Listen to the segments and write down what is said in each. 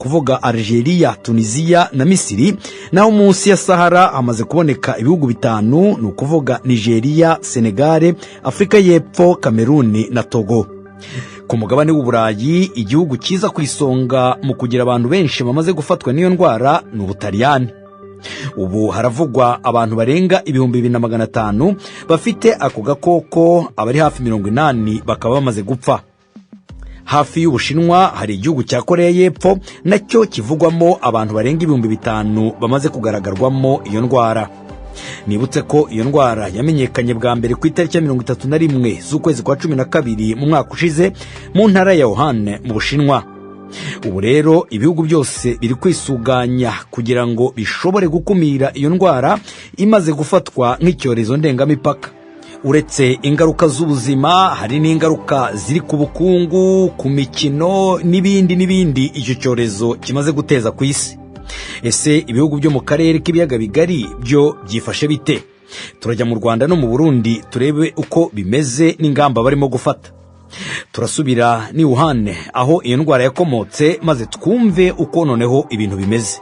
Kuvuga Algeria, Tunisiya na Misiri. Naho munsi ya Sahara hamaze kuboneka ibihugu bitanu, ni ukuvuga Nigeria, Senegale, Afurika y'Epfo, Kameruni na Togo. Ku mugabane w'Uburayi, igihugu cyiza ku isonga mu kugira abantu benshi bamaze gufatwa n'iyo ndwara ni Ubutaliyani. Ubu haravugwa abantu barenga 2500 bafite ako gakoko, abari hafi 80 bakaba bamaze gupfa. Hafi y'Ubushinwa hari igihugu cya Koreya y'Epfo, nacyo kivugwamo abantu barenga 5000 bamaze kugaragarwamo iyo ndwara. Nibutse ko iyo ndwara yamenyekanye bwa mbere ku itariki ya 31 z'ukwezi kwa 12 mu mwaka ushize mu ntara ya Wuhan mu Bushinwa. Ubu rero ibihugu byose biri kwisuganya kugira ngo bishobore gukumira iyo ndwara imaze gufatwa nk'icyorezo ndengamipaka. Uretse ingaruka z'ubuzima, hari n'ingaruka ziri ku bukungu, ku mikino n'ibindi n'ibindi icyo cyorezo kimaze guteza ku isi. Ese ibihugu byo mu karere k'Ibiyaga Bigari byo byifashe bite? Turajya mu Rwanda no mu Burundi turebe uko bimeze n'ingamba barimo gufata. Turasubira ni Wuhan aho iyo ndwara yakomotse, maze twumve uko noneho ibintu bimeze.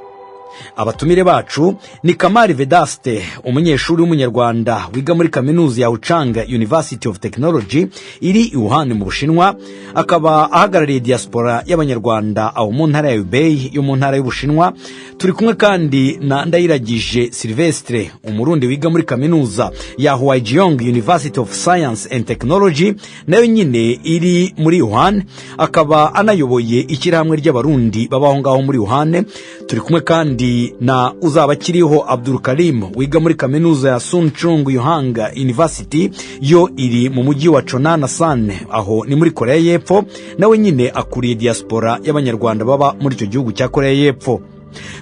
Abatumire bacu ni Kamari Vedaste, umunyeshuri w'Umunyarwanda wiga muri kaminuza ya Wuchang University of Technology iri i Wuhan mu Bushinwa, akaba ahagarariye diaspora y'Abanyarwanda aho mu ntara ya Hubei yo mu ntara y'Ubushinwa. Turi kumwe kandi na Ndayiragije Silvestre, Umurundi wiga muri kaminuza ya Huazhong University of Science and Technology, nayo nyine iri muri Wuhan, akaba anayoboye ishyirahamwe ry'Abarundi babaho ngaho muri Wuhan. Turi kumwe kandi na Uzabakiriho Abdul Karim, wiga muri kaminuza ya Sun Chung Yuhang University, yo iri mu mujyi wa Chonana San, aho ni muri Korea y'Epfo. Nawe nyine akuriye diaspora y'Abanyarwanda baba muri icyo gihugu cya Korea y'Epfo.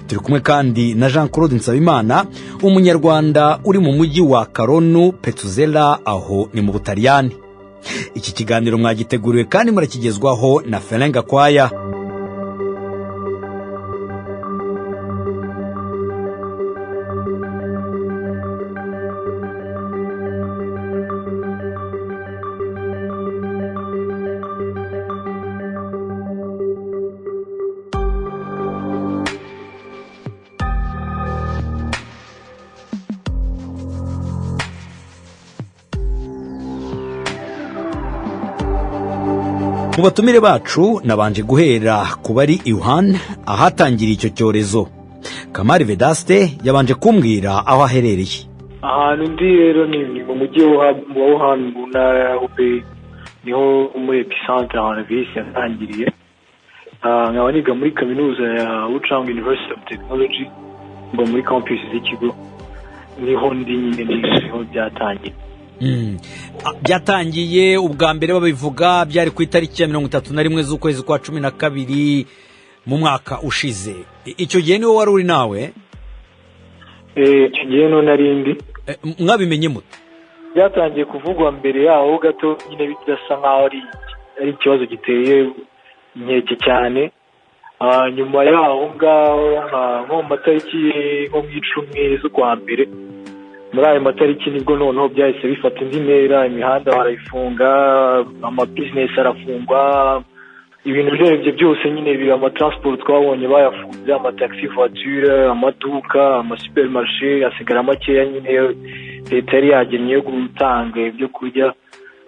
Turi kumwe kandi na Jean Claude Nsabimana, Umunyarwanda uri mu mujyi wa Karonu Petuzela, aho ni mu Butaliyani. Iki kiganiro mwagiteguriwe kandi murakigezwaho na Ferenga Kwaya. Mu batumire bacu, nabanje guhera ku bari i Wuhan ahatangiriye icyo cyorezo. Kamari Vedaste yabanje kumbwira aho aherereye. Ahantu ndi rero ni mu mujyi wa Wuhan mu ntara ya Hubei, niho muri epicentre, ahantu virusi yatangiriye. Nkaba niga muri kaminuza ya Wuchang University of Technology, mba muri campus z'ikigo, niho ndi nyine, niho byatangiye. Byatangiye ubwa mbere babivuga byari ku itariki ya 31 z'ukwezi kwa 12 mu mwaka ushize. Icyo gihe niwo wari uri nawe? Icyo gihe no nari ndi. Mwabimenye mute? Byatangiye kuvugwa mbere yaho gato nyine, bidasa nkaho ari ikibazo giteye inkeke cyane. Nyuma yaho ngaho, nko mu matariki nko mu 10 z'ukwa mbere, muri ayo matariki nibwo noneho byahise bifata indi ntera, imihanda barayifunga, amabizinesi arafungwa, ibintu urebye byose nyine biri, amatransport twabonye bayafunze, amataxi voiture, amaduka, amasupermarché asigara makeya nyine leta yari yagennye yo gutanga ibyo kurya.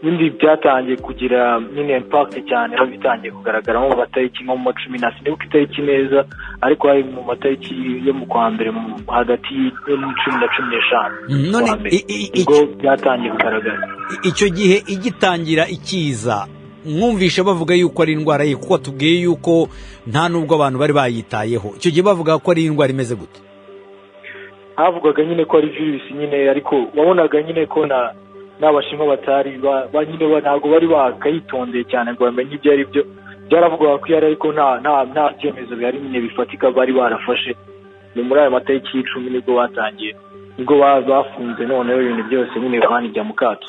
Ibindi byatangiye kugira nyine impact cyane aho bitangiye kugaragara nko mu matariki nko mu macumi na, sinibuka itariki neza, ariko hari mu matariki yo mu kwa mbere, hagati yo mu 10 na 15 None kwa mbere nibwo byatangiye kugaragara. Icyo gihe igitangira ikiza, mwumvishe bavuga yuko ari indwara ye? Kuko tubwiye yuko nta nubwo abantu bari bayitayeho. Icyo gihe bavuga ko ari indwara imeze gute? Havugwaga nyine ko ari virusi nyine, ariko wabonaga nyine ko na n'Abashinwa batari nyine ntabwo bari bakayitondeye cyane ngo bamenye ibyo ari byo. Byaravugwaga ko yari, ariko nta byemezo bihari nyine bifatika bari barafashe. Ni muri ayo matariki y'10 nibwo batangiye, nibwo bafunze noneho ibintu byose nyine, Wuhan ijya mu kato.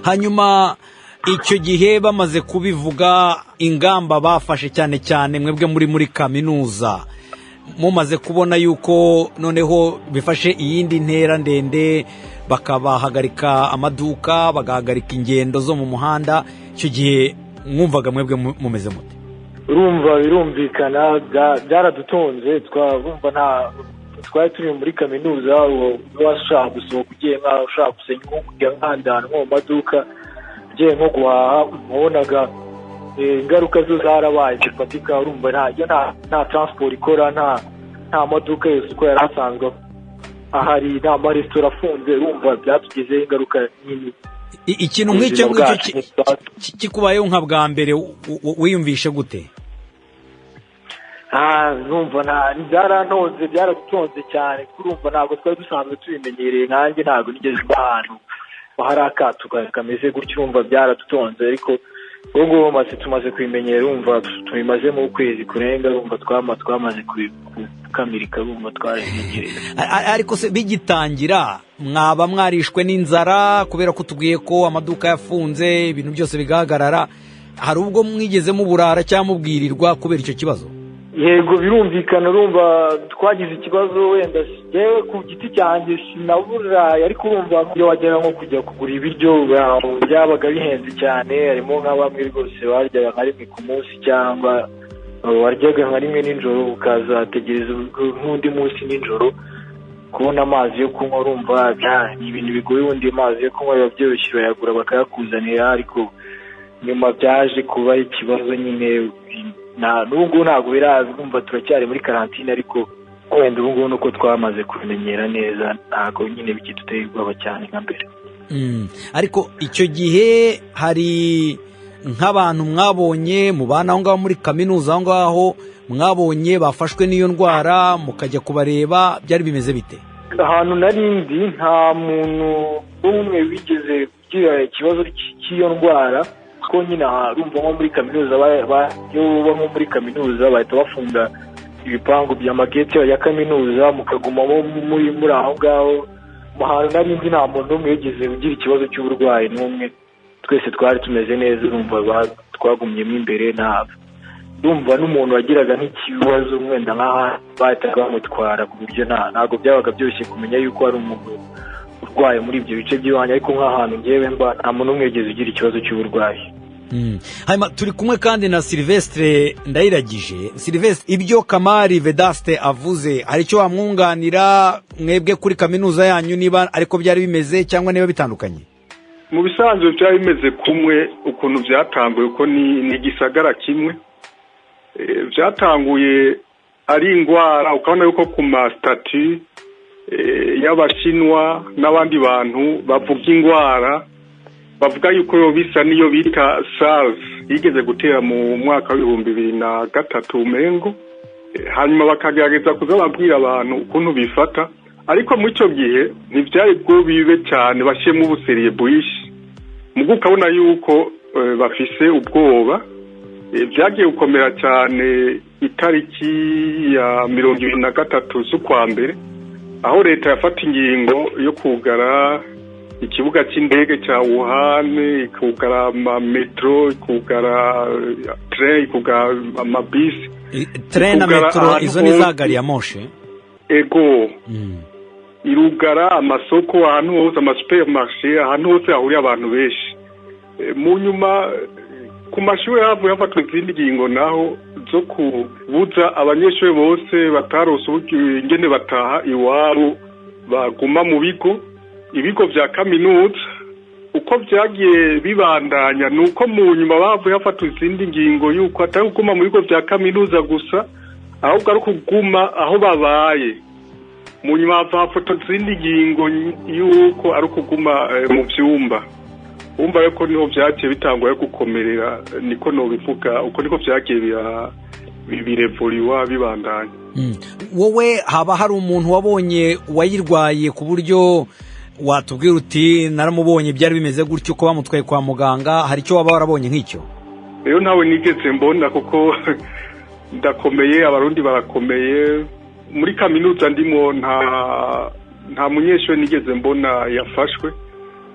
Hanyuma icyo gihe bamaze kubivuga, ingamba bafashe, cyane cyane mwebwe muri kaminuza, mumaze kubona yuko noneho bifashe iyindi ntera ndende, bakabahagarika amaduka, bagahagarika ingendo zo mu muhanda, icyo gihe mwumvaga mwebwe mumeze mute? Urumva birumvikana, byaradutonze. Twumva nta twari turi muri kaminuza, washaka gusohoka ugiye nkaho ushaka gusenga, nko kujya nk'ahandi hantu nko mu maduka, ugiye nko guhaha, wabonaga ingaruka zo zarabaye zifatika. Urumva nta transport ikora, nta maduka yose uko yari asanzwe ahari, nta maresitora afunze. Urumva byatugizeho ingaruka nini. Ikintu nk'icyo ngicyo kikubayeho nka bwa mbere, wiyumvishe gute? Numva byarantonze, byaradutonze cyane. Urumva ntabwo twari dusanzwe tubimenyereye, nkanjye ntabwo nigeze mba ahantu hari akato kameze gutyo. Urumva byaradutonze, ariko ubu ngubu tumaze kubimenyera. Urumva tubimazemo ukwezi kurenga, urumva twamaze kukamirika, urumva twarabimenyereye. Ariko se bigitangira mwaba mwarishwe n'inzara, kubera ko tubwiye ko amaduka yafunze, ibintu byose bigahagarara? Hari ubwo mwigeze muburara cyangwa mubwirirwa kubera icyo kibazo? Yego, birumvikana. Urumva twagize ikibazo, wenda yewe ku giti cyanjye sinaburaye, ariko urumva iyo wagera nko kujya kugura ibiryo byabaga bihenze cyane. Harimo nka bamwe rwose baryaga nka rimwe ku munsi, cyangwa waryaga nka rimwe nijoro ukazategereza nk'undi munsi nijoro kubona amazi yo kunywa. Urumva ni ibintu bigoye. Ubundi amazi yo kunywa biba byoroshye, urayagura bakayakuzanira, ariko nyuma byaje kuba ikibazo nyine. N'ubu ngubu ntabwo biraza, urumva turacyari muri karantine, ariko wenda ubu ngubu nuko twamaze kubimenyera neza, ntabwo nyine bikiduteye ubwoba cyane nka mbere. Ariko icyo gihe hari nk'abantu mwabonye mubana aho ngaho muri kaminuza, aho ngaho mwabonye bafashwe n'iyo ndwara, mukajya kubareba, byari bimeze bite? Ahantu narindi nta muntu n'umwe wigeze ugira ikibazo cy'iyo ndwara, kuko nyine urumva nko muri kaminuza, iyo uba nko muri kaminuza bahita bafunga ibipangu by'amageti ya kaminuza, mukagumamo muri aho ngaho. Mu hantu narindi nta muntu n'umwe wigeze ugira ikibazo cy'uburwayi n'umwe, twese twari tumeze neza. Urumva twagumyemo imbere, nta ndumva n'umuntu wagiraga nk'ikibazo wenda nk'aha bahitaga bamutwara, ku buryo ntabwo byabaga byoroshye kumenya yuko hari umuntu urwaye muri ibyo bice by'iwanyu. Ariko nk'ahantu ngewe mba nta muntu n'umwe wigeze ugira ikibazo cy'uburwayi. Hanyuma turi kumwe kandi na Silvestre Ndayiragije. Silvestre, ibyo Kamari Vedaste avuze, hari icyo wamwunganira mwebwe kuri kaminuza yanyu, niba ariko byari bimeze cyangwa niba bitandukanye? Mu bisanzwe byari bimeze kumwe ukuntu byatanguye, uko ni igisagara kimwe. Byatanguye ari indwara, ukabona yuko ku ma statuts y'Abashinwa n'abandi bantu bavuga indwara, bavuga yuko yo bisa n'iyo bita SARS yigeze gutera mu mwaka wa 2003 umengo. Hanyuma bakagerageza kuza babwira abantu ukuntu bifata, ariko muri icyo gihe ntibyari bwo bibe cyane bashyiremo ubu sérieux bwinshi, mugo ukabona yuko bafise ubwoba. Byagiye gukomera cyane itariki ya 23 z'ukwa mbere, aho leta yafata ingingo yo kugara ikibuga cy'indege cya Wuhan, ikugara ama métro, ikugara train, ikugara amabisi. Train na métro, izo ni za gari ya moshi? Ego. Irugara amasoko ahantu hose, ama supermarché, ahantu hose hahuriye abantu benshi. Mu nyuma ku mashuri havuye hafatwa izindi ngingo naho zo kubuza abanyeshuri bose batarose ingene bataha iwabo baguma mu bigo, ibigo bya kaminuza. Uko byagiye bibandanya ni uko mu nyuma bavuye hafatwa izindi ngingo yuko atari kuguma mu bigo bya kaminuza gusa, ahubwo ari ukuguma aho babaye. Mu nyuma hafatwa izindi ngingo yuko ari ukuguma mu byumba. Wumva yuko niho byagiye bitangwa gukomerera, niko nobivuga, uko niko byagiye birevuriwa bibandanya. Wowe haba hari umuntu wabonye wayirwaye, ku buryo watubwira uti naramubonye, byari bimeze gutyo, ko bamutwaye kwa muganga? Hari icyo waba warabonye nk'icyo? Rero ntawe nigeze mbona, kuko ndakomeye, Abarundi barakomeye. Muri kaminuza ndimo nta munyeshuri nigeze mbona yafashwe.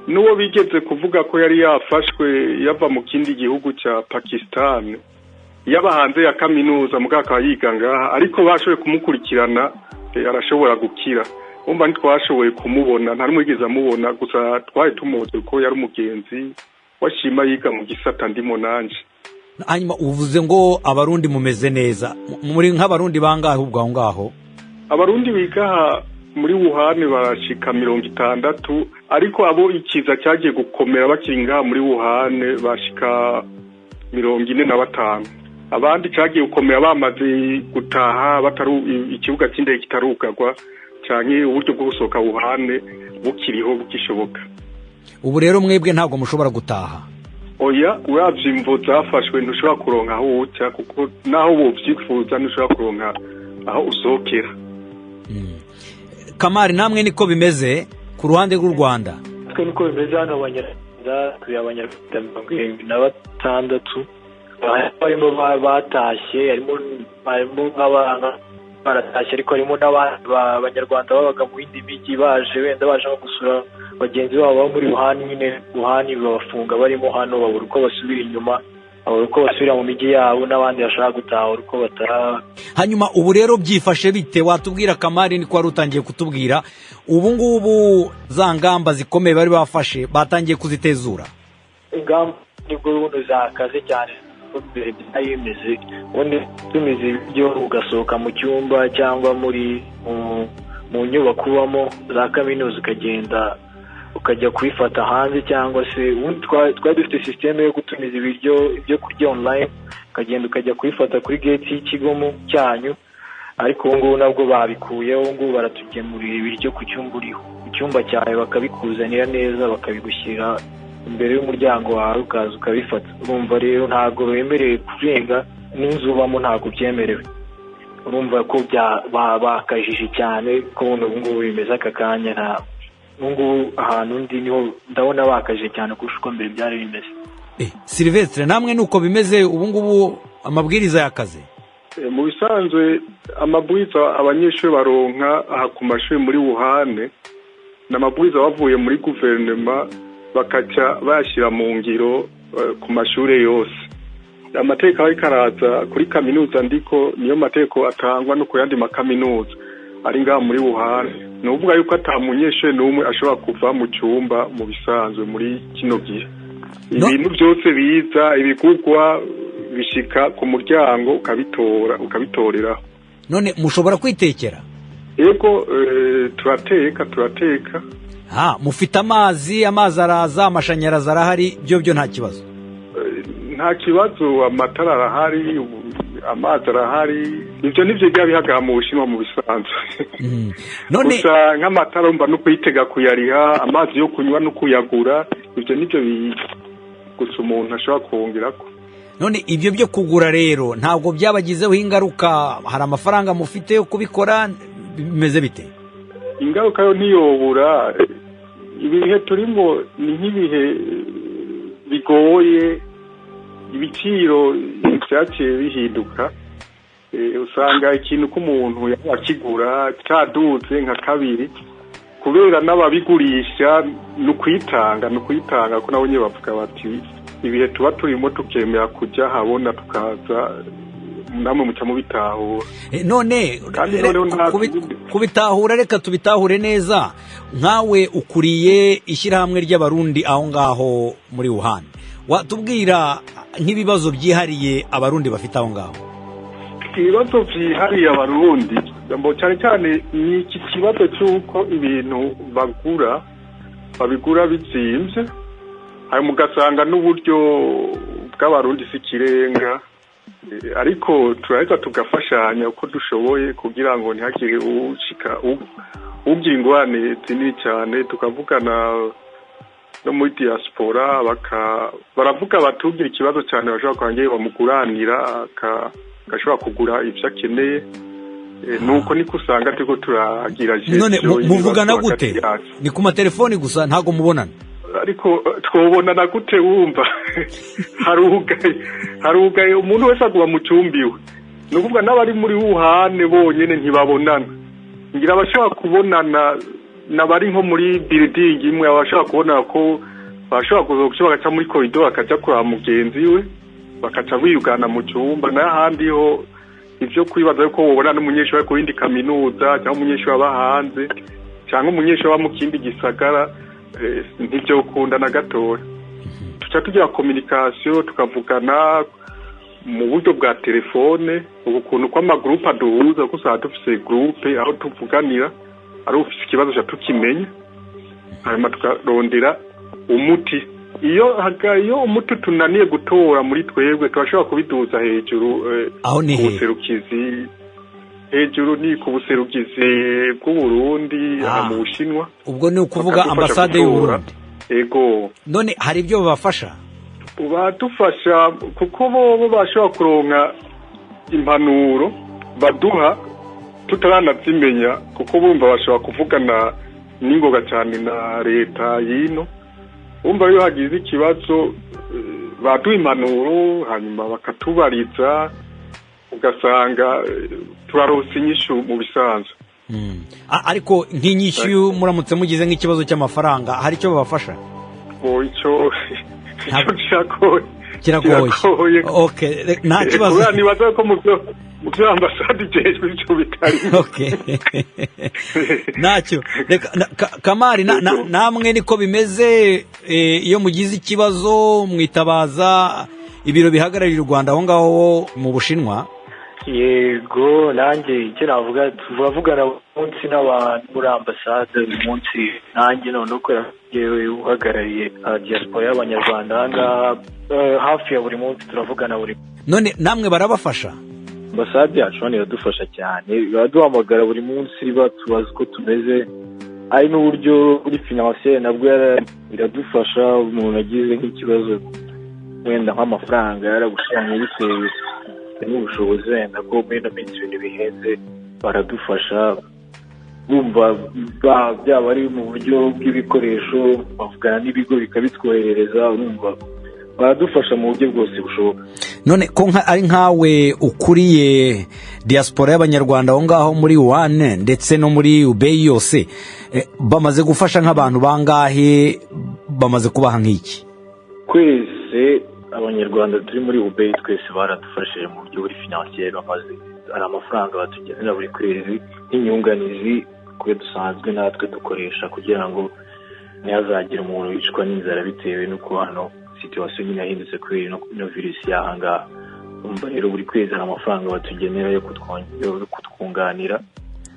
N'uwo bigeze kuvuga ko yari yafashwe yava mu kindi gihugu cya Pakistan, yaba hanze ya kaminuza, mugabo akaba yiga ngaha, ariko bashoboye kumukurikirana, arashobora gukira. Umva, ntitwashoboye kumubona, nta n'umwigeze amubona, gusa twari tumuzi ko yari umugenzi washima yiga mu gisata ndimo nanje. Hanyuma uvuze ngo Abarundi mumeze neza, muri nk'Abarundi bangahe ubwo aho ngaho? Abarundi biga muri Wuhan barashika 60, ariko abo ikiza cyagiye gukomera bakiri ngaha muri Wuhan bashika 45. Abandi cyagiye gukomera bamaze gutaha, batari ikibuga cy'indege kitarugagwa canke uburyo bwo gusohoka Wuhan bukiriho bukishoboka. Ubu rero mwebwe ntabwo mushobora gutaha? Oya, uravye imvo zafashwe ntushobora kuronka aho uca, kuko naho wovyifuza ntushobora kuronka aho usohokera. Kamari, namwe niko bimeze ku ruhande rw'u Rwanda? Twe niko bimeze hano, Abanyarwanda turi Abanyarwanda 76, harimo batashye, harimo nk'abana baratashye, ariko harimo n'abanyarwanda babaga mu yindi mijyi baje wenda baje nko gusura bagenzi babo baba muri Wuhan nyine. Wuhan babafunga barimo hano, babura uko basubira inyuma, babura uko basubira mu mijyi yabo, n'abandi bashaka gutaha babura uko bataha. Hanyuma ubu rero byifashe bite? Watubwira Kamari, niko wari utangiye kutubwira, ubu ngubu za ngamba zikomeye bari bafashe batangiye kuzitezura? Ingamba nibwo buno zakaze cyane, mbere byari bimeze ubundi tumize ibiryo ugasohoka mu cyumba cyangwa muri mu nyubako ubamo za kaminuza, ukagenda ukajya kubifata hanze, cyangwa se ubundi twari dufite système yo gutumiza ibiryo, ibyo kurya online, ukagenda ukajya kubifata kuri gate y'ikigo cyanyu. Ariko ubu ngubu nabwo babikuyeho, ubu ngubu baratugemurira ibiryo ku cyumba uriho, ku cyumba cyawe, bakabikuzanira neza, bakabigushyira imbere y'umuryango wawe, ukaza ukabifata. Urumva rero ntabwo bemerewe kurenga n'inzu ubamo, ntabwo byemerewe. Urumva ko bakajije cyane ko ubu ngubu bimeze aka kanya. Nta ubu ngubu ahantu ndi niho ndabona bakajije cyane kurusha uko mbere byari bimeze. Silvestre, namwe nuko bimeze ubu ngubu, amabwiriza y'akazi? Mu bisanzwe amabwiriza abanyeshuri baronka aha ku mashuri muri Wuhan ni amabwiriza bavuye muri guverinoma, bakaca bayashyira mu ngiro ku mashuri yose. Amategeko ariko araza kuri kaminuza ndiko niyo mategeko atangwa no ku yandi makaminuza ari ngaha muri Wuhan. Ni ukuvuga yuko ata munyeshuri n'umwe ashobora kuva mu cyumba mu bisanzwe muri kino gihe. Ibintu byose biza, ibigurwa bishika ku muryango, ukabitora, ukabitoreraho. None mushobora kwitekera? Yego, turateka, turateka. Ha, mufite amazi? Amazi araza, amashanyarazi arahari, byo nta kibazo? Nta kibazo, amatara arahari, amazi arahari. Ibyo nibyo byaba bihagarara mu Bushinwa mu bisanzwe. None gusa nk'amatara mba no kuyitega kuyariha, amazi yo kunywa no kuyagura, ibyo nibyo gusa umuntu ashobora kongerako. None ibyo byo kugura rero ntabwo byabagizeho ingaruka? Hari amafaranga mufite yo kubikora? Bimeze bite? Ingaruka yo ntiyobura. Ibihe turimo ni nk'ibihe bigoye, ibiciro byaciye bihinduka. Usanga ikintu k'umuntu akigura cyadutse nka kabiri, kubera n'ababigurisha ni ukwitanga, ni ukwitanga, ko nabo nyine bavuga bati ibihe tuba turimo tukemera kujya habona tukaza, namwe muca mubitahura. None Kandi noneho kubitahura, reka tubitahure neza. Nkawe ukuriye ishyirahamwe ry'Abarundi aho ngaho muri Wuhan, watubwira nk'ibibazo byihariye Abarundi bafite aho ngaho? Ibibazo byihariye Abarundi cyane cyane ni iki kibazo cy'uko ibintu bagura babigura bizimvye, hanyuma ugasanga n'uburyo bw'Abarundi si ikirenga. Ariko turaheza tugafashanya uko dushoboye kugira ngo ntihagire ushika ugira ingorane zinini cyane. Tukavugana no muri diaspora, baravuga batugira ikibazo cyane bashobora kwangira bamuguranira agashobora kugura ibyo akeneye. Nuko niko usanga turiko turagira. None muvugana gute? Ni ku matelefoni gusa, ntabwo mubonana? Ariko twobonana gute? Wumva harugaye, harugaye, umuntu wese aguma mu cyumba iwe. Ni ukuvuga n'abari muri Wuhan bonyene ntibabonana. Ngira abashobora kubonana n'abari nko muri building imwe, abashobora kubonana ko bashobora kuza bagaca muri corridor, bakaja kuraba mugenzi we, bakaca biyugana mu cyumba. N'ahandi ho ivyo kwibaza yuko wobona n'umunyeshuri ari ku yindi kaminuza, cyangwa umunyeshuri aba hanze, cyangwa umunyeshuri aba mu kindi gisagara, ntibyo ukunda na gatoya. Tuca tugira communication, tukavugana. Mu buryo bwa telefone, ubu kuntu kw'amagurupe aduhuza, kuko usanga dufise groupe aho tuvuganira, ari ufise ikibazo ca tukimenya, hanyuma tukarondera umuti. Iyo umuti tunaniye gutora muri twebwe, turashobora kubiduza hejuru. Aho ni ku he? Buserukizi hejuru, ni ku buserukizi bw'Uburundi aha mu Bushinwa. Ubwo ni ukuvuga Bakadufasha ambasade gutora. y'Uburundi? Ego. None hari ibyo babafasha? Badufasha kuko bo bashobora kuronka impanuro baduha tutaranazimenya, kuko bumva bashobora kuvugana n'ingoga cyane na leta y'ino. Bumva iyo hagize ikibazo, baduha impanuro, hanyuma bakatubariza, ugasanga turaronse inyishu mu bisanzwe. Ariko nk'inyishyu, muramutse mugize nk'ikibazo cy'amafaranga, hari icyo babafasha? Bo ico kiragoye. Kiragoye? Kiragoye. Okay, nta kibazo. Kubera nibaza ko mu byo ambasade ijejwe ivyo bitari. Okay, ntacyo. Reka Kamari, namwe niko bimeze? Iyo mugize ikibazo mwitabaza ibiro bihagarariye u Rwanda aho ngaho mu Bushinwa? Yego, nanjye icyo navuga, turavugana buri munsi n'abantu muri ambasade buri munsi. Nanjye noneho ko yewe uhagarariye diaspora y'Abanyarwanda aha ngaha, hafi ya buri munsi turavugana buri None namwe barabafasha? Ambasade yacu hano iradufasha cyane, baraduhamagara buri munsi batubaza uko tumeze. Hari n'uburyo buri financier nabwo iradufasha. Umuntu agize nk'ikibazo, wenda nk'amafaranga yaragushiranye bitewe n'ubushobozi, wenda ko muri ino minsi ibintu bihenze, baradufasha. Bumva byaba ari mu buryo bw'ibikoresho, bavugana n'ibigo bikabitwoherereza. Urumva baradufasha mu buryo bwose bushoboka. None ko ari nkawe ukuriye diaspora y'Abanyarwanda aho ngaho muri Wuhan ndetse no muri Hubei yose, bamaze gufasha nk'abantu bangahe? Bamaze kubaha nk'iki? Twese Abanyarwanda turi muri Hubei, twese baradufashije mu buryo buri financier. Bamaze, hari amafaranga batugenera buri kwezi nk'inyunganizi kuyo dusanzwe natwe dukoresha, kugira ngo ntihazagire umuntu wicwa n'inzara bitewe n'uko hano situation nyine yahindutse kubera ino virusi y'aha ngaha. Urumva rero buri kwezi hari amafaranga batugenera yo kutwunganira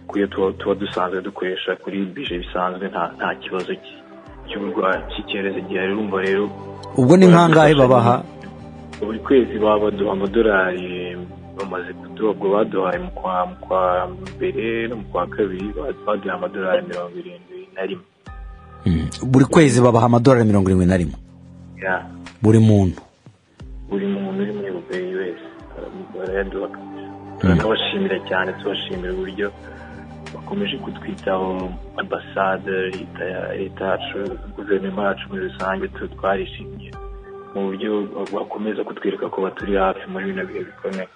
kuyo tuba dusanzwe dukoresha kuri budget bisanzwe, nta kibazo cy'uburwayi cy'icyorezo gihari. Urumva rero Ubwo ni nk'angahe babaha? Buri kwezi baba baduha amadolari, bamaze kuduha, ubwo baduhaye mu kwa mbere no mu kwa kabiri, baduhaye amadolari 71. Buri kwezi babaha amadolari 71? Ya. Buri muntu? Buri muntu uri muri Hubei wese barayaduha kabisa. Turanabashimira cyane, tubashimira uburyo bakomeje kutwitaho, ambasade, leta yacu, guverinoma yacu muri rusange. Twarishimye mu buryo bakomeza kutwereka ko baturi hafi muri bino bihe bikomeye.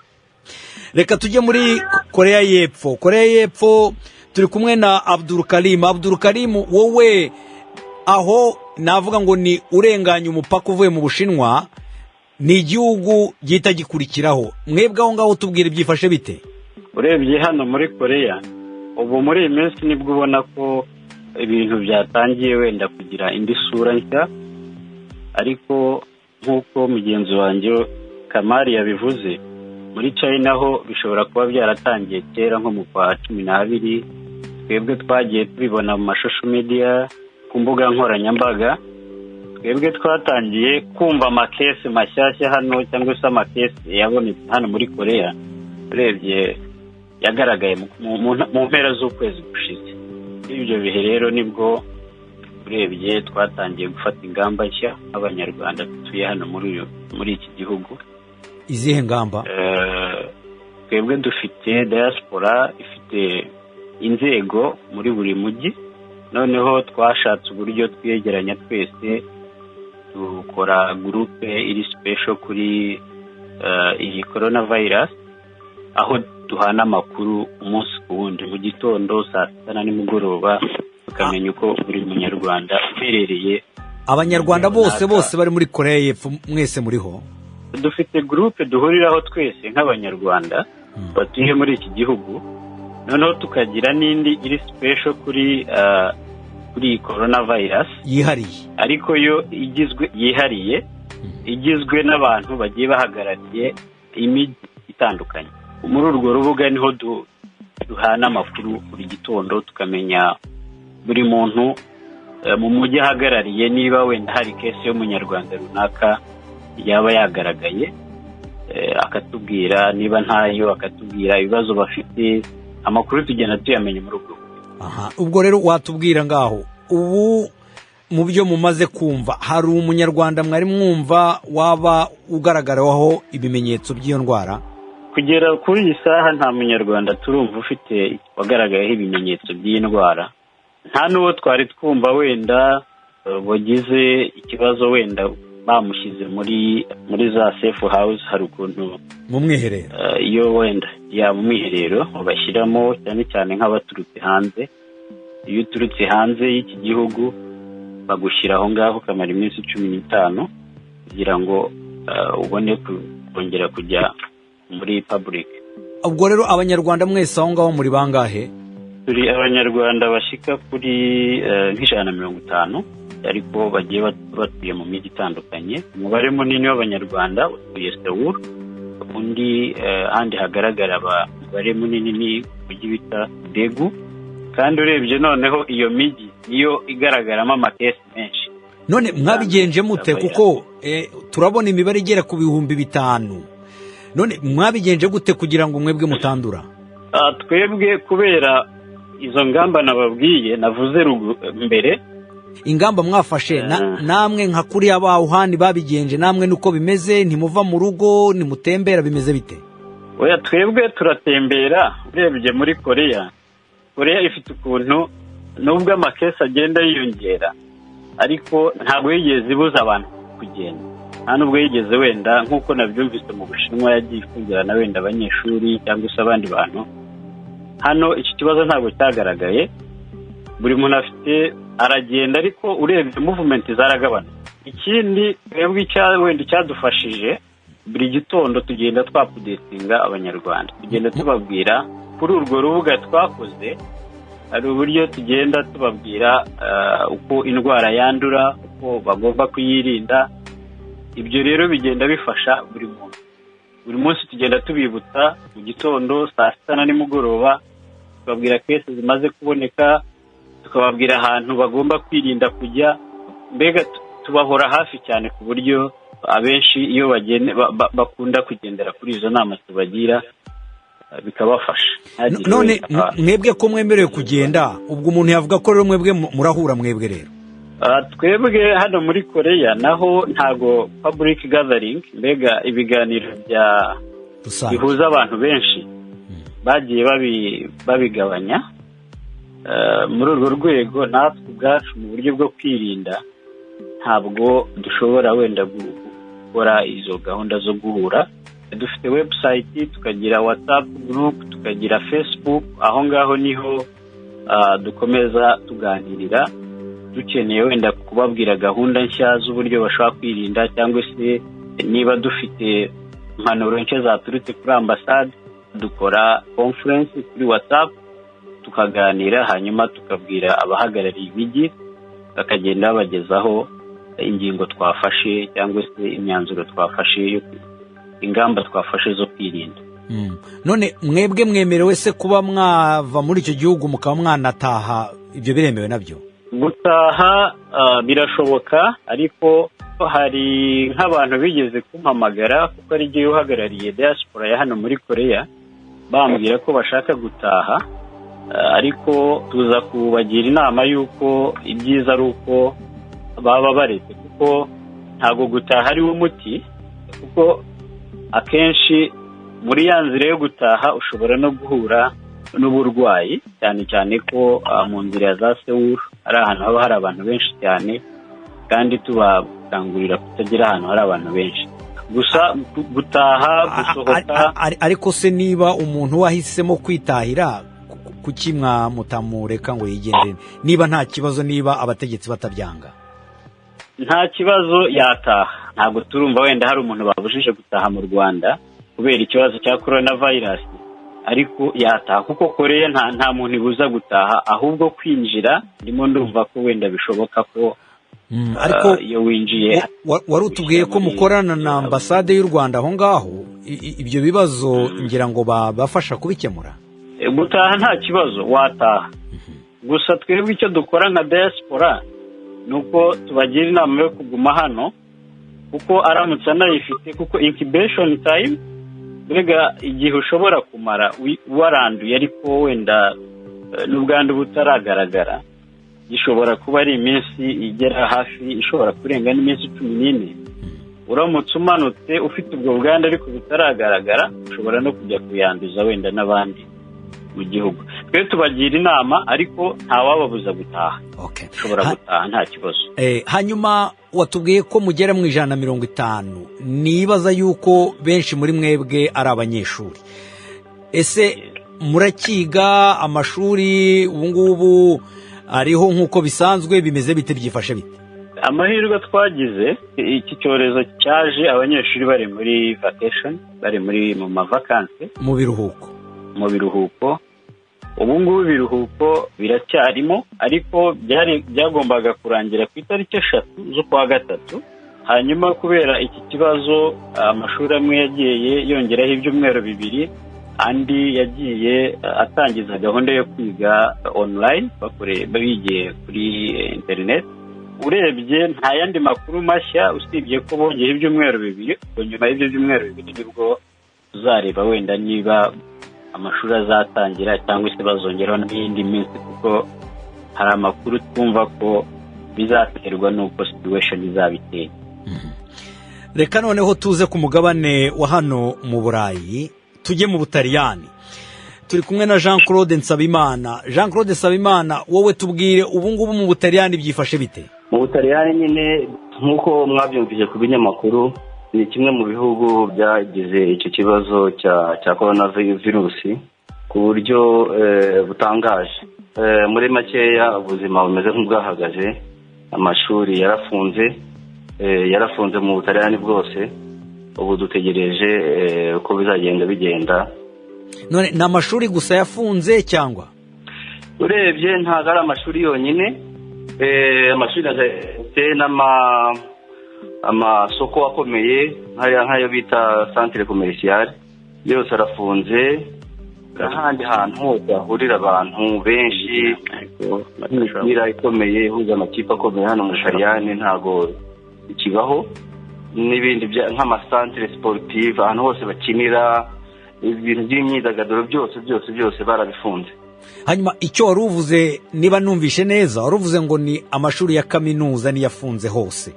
Reka tujye muri Koreya y'Epfo. Koreya y'Epfo turi kumwe na Abdul Karim. Abdul Karim, wowe aho navuga ngo ni urenganya umupaka uvuye mu Bushinwa, ni igihugu gihita gikurikiraho. Mwebwe aho ngaho tubwira, byifashe bite? Urebye hano muri Koreya ubu, muri iyi minsi nibwo ubona ko ibintu byatangiye wenda kugira indi sura nshya. Ariko nk'uko mugenzi wanjye Kamari yabivuze, muri China ho bishobora kuba byaratangiye kera nko mu kwa 12. Twebwe twagiye tubibona mu ma social media, ku mbuga nkoranyambaga. Twebwe twatangiye kumva ama case mashyashya hano, cyangwa se ama case yabonetse hano muri Koreya, urebye yagaragaye mu mpera z'ukwezi gushize. Muri ibyo bihe rero nibwo urebye twatangiye gufata ingamba nshya nk'Abanyarwanda dutuye hano muri iki gihugu. Izihe ngamba? Twebwe dufite diaspora ifite inzego muri buri mujyi. Noneho twashatse uburyo twiyegeranya twese, dukora groupe iri special kuri iyi corona virus, aho duhana amakuru umunsi ku wundi, mu gitondo, saa sita na nimugoroba, tukamenya uko buri Munyarwanda uherereye Abanyarwanda bose runaka. Bose bari muri Koreya y'Epfo mwese muriho? Dufite groupe duhuriraho twese nk'Abanyarwanda batuye muri iki gihugu, noneho tukagira n'indi iri special kuri iyi corona virus. Yihariye? Ariko yo igizwe, yihariye, igizwe n'abantu bagiye bahagarariye imijyi itandukanye. Muri urwo rubuga niho duhana amakuru buri gitondo, tukamenya buri muntu mu mujyi ahagarariye, niba wenda hari case y'umunyarwanda runaka yaba yagaragaye, akatubwira, niba ntayo akatubwira ibibazo bafite. Amakuru tugenda tuyamenya muri ubwo buryo. Aha, ubwo rero watubwira ngaho ubu mu byo mumaze kumva, hari umunyarwanda mwari mwumva waba ugaragaraho ibimenyetso by'iyo ndwara? Kugera kuri iyi saha nta munyarwanda turumva ufite wagaragayeho ibimenyetso by'iyi ndwara. Nta n'uwo twari twumva wenda wagize ikibazo, wenda bamushyize muri za safe house, hari ukuntu mu mwiherero. Iyo wenda ya mu mwiherero bashyiramo cyane cyane nk'abaturutse hanze. Iyo uturutse hanze y'iki gihugu bagushyira aho ngaho ukamara iminsi 15 kugira ngo ubone kongera kujya muri public. Ubwo rero abanyarwanda mwese aho ngaho muri bangahe? Turi abanyarwanda bashyika kuri nka 150, ariko bagiye batuye mu mijyi itandukanye. Umubare munini w'abanyarwanda utuye Seoul, undi ahandi hagaragara umubare munini ni mujyi bita Daegu. Kandi urebye noneho iyo mijyi niyo igaragaramo ama case menshi. None mwabigenje mute? Kuko turabona imibare igera ku 5000. None mwabigenje gute kugira ngo mwebwe mutandura? Twebwe kubera izo ngamba nababwiye, navuze mbere. Ingamba mwafashe namwe nka kuriya ba Wuhan babigenje, namwe nuko bimeze? Ntimuva mu rugo, ntimutembera, bimeze bite? Oya, twebwe turatembera. Urebye muri Koreya, Koreya ifite ukuntu nubwo ama case agenda yiyongera, ariko ntabwo yigeze ibuza abantu kugenda. Nta nubwo yigeze wenda nk'uko nabyumvise mu Bushinwa yagiye ifungirana wenda abanyeshuri cyangwa se abandi bantu. Hano iki kibazo ntabwo cyagaragaye. Buri muntu afite aragenda, ariko urebye movement zaragabanutse. Ikindi twebwe wenda icyadufashije, buri gitondo tugenda twa updatinga abanyarwanda, tugenda tubabwira kuri urwo rubuga twakoze. Hari uburyo tugenda tubabwira uko indwara yandura, uko bagomba kuyirinda. Ibyo rero bigenda bifasha buri muntu. Buri munsi tugenda tubibutsa mu gitondo, saa sita na nimugoroba, tubabwira case zimaze kuboneka, tukababwira ahantu bagomba kwirinda kujya. Mbega tubahora hafi cyane, ku buryo abenshi iyo bakunda kugendera kuri izo nama tubagira, bikabafasha. None mwebwe ko mwemerewe kugenda, ubwo umuntu yavuga ko rero mwebwe murahura mwebwe rero? Twebwe hano muri Koreya naho ntago public gathering, mbega ibiganiro bya bihuza abantu benshi, bagiye babigabanya. Muri urwo rwego natwe ubwacu mu buryo bwo kwirinda ntabwo dushobora wenda gukora izo gahunda zo guhura. Dufite website, tukagira WhatsApp group, tukagira Facebook. Aho ngaho niho dukomeza tuganirira, dukeneye wenda kubabwira gahunda nshya z'uburyo bashobora kwirinda, cyangwa se niba dufite impanuro nshya zaturutse kuri ambasade, dukora conference kuri WhatsApp tukaganira, hanyuma tukabwira abahagarariye imijyi, bakagenda babagezaho ingingo twafashe cyangwa se imyanzuro twafashe, ingamba twafashe zo kwirinda. None mwebwe mwemerewe se kuba mwava muri icyo gihugu mukaba mwanataha? Ibyo biremewe nabyo? Gutaha birashoboka, ariko hari nk'abantu bigeze kumpamagara, kuko ari igihe uhagarariye diaspora ya hano muri Koreya, bambwira ko bashaka gutaha, ariko tuza kubagira inama y'uko ibyiza ari uko baba baretse, kuko ntabwo gutaha ari wo muti, kuko akenshi muri ya nzira yo gutaha ushobora no guhura n'uburwayi, cyane cyane ko mu nzira za Seoul ari ahantu haba hari abantu benshi cyane, kandi tubakangurira kutagera ahantu hari abantu benshi. Gusa gutaha, gusohoka. Ariko se niba umuntu wahisemo kwitahira, kuki mwamutamureka ngo yigendere niba nta kibazo, niba abategetsi batabyanga? Nta kibazo, yataha. Ntabwo turumva wenda hari umuntu babujije gutaha mu Rwanda kubera ikibazo cya corona virus, ariko yataha, kuko Koreya nta muntu ibuza gutaha. Ahubwo kwinjira ndimo ndumva ko wenda bishoboka ko Ariko iyo winjiye, wari utubwiye ko mukorana na ambasade y'u Rwanda aho ngaho, ibyo bibazo ngira ngo babafasha kubikemura. Gutaha nta kibazo, wataha. Gusa twebwe icyo dukora nka diaspora ni uko tubagira inama yo kuguma hano, kuko aramutse anayifite, kuko incubation time, mbega igihe ushobora kumara waranduye ariko wenda n'ubwandu butaragaragara, gishobora kuba ari iminsi igera hafi, ishobora kurenga n'iminsi 14. Uramutse umanutse ufite ubwo bwandu ariko butaragaragara, ushobora no kujya kuyanduza wenda n'abandi mu gihugu. Twe tubagira inama, ariko ntawababuza gutaha. Ushobora gutaha nta kibazo. Hanyuma watubwiye ko mugera mu 150, nibaza yuko benshi muri mwebwe ari abanyeshuri. Ese murakiga? Amashuri ubu ngubu ariho nk'uko bisanzwe? Bimeze bite? Byifashe bite? Amahirwe twagize, iki cyorezo cyaje abanyeshuri bari muri vacation, bari muri mu mavakansi. Mu biruhuko. Mu biruhuko. Ubu ngubu ibiruhuko biracyarimo, ariko byari byagombaga kurangira ku itariki 3 z'ukwa gatatu. Hanyuma kubera iki kibazo, amashuri amwe yagiye yongeraho ibyumweru 2, andi yagiye atangiza gahunda yo kwiga online, bigiye kuri interineti. Urebye nta yandi makuru mashya usibye ko bongeyeho ibyumweru 2. Ubwo nyuma y'ibyo byumweru 2 nibwo tuzareba wenda niba amashuri azatangira cyangwa se bazongeraho n'iyindi minsi, kuko hari amakuru twumva ko bizaterwa n'uko situation izaba iteye. Reka noneho tuze ku mugabane wa hano mu Burayi, tujye mu Butaliyani. Turi kumwe na Jean Claude Nsabimana. Jean Claude Nsabimana, wowe tubwire, ubu ngubu mu Butaliyani byifashe bite? Mu Butaliyani nyine, nk'uko mwabyumvise ku binyamakuru, ni kimwe mu bihugu byagize icyo kibazo cya korona virusi ku buryo butangaje. Muri makeya, ubuzima bumeze nk'ubwahagaze. Amashuri yarafunze, yarafunze mu Butaliyani bwose. Ubu dutegereje uko bizagenda bigenda. None ni amashuri gusa yafunze cyangwa? Urebye ntabwo ari amashuri yonyine. Amashuri n'ama amasoko akomeye nk'ayo bita centre commercial yose arafunze, ahandi hantu hose hahurira abantu benshi, imipira ikomeye ihuza amakipe akomeye hano mu Butaliyani ntabwo ikibaho, n'ibindi nk'amasantere sportive, ahantu hose bakinira ibintu by'imyidagaduro, byose byose byose barabifunze. Hanyuma icyo wari uvuze, niba numvishe neza, wari uvuze ngo ni amashuri ya kaminuza niyo afunze hose,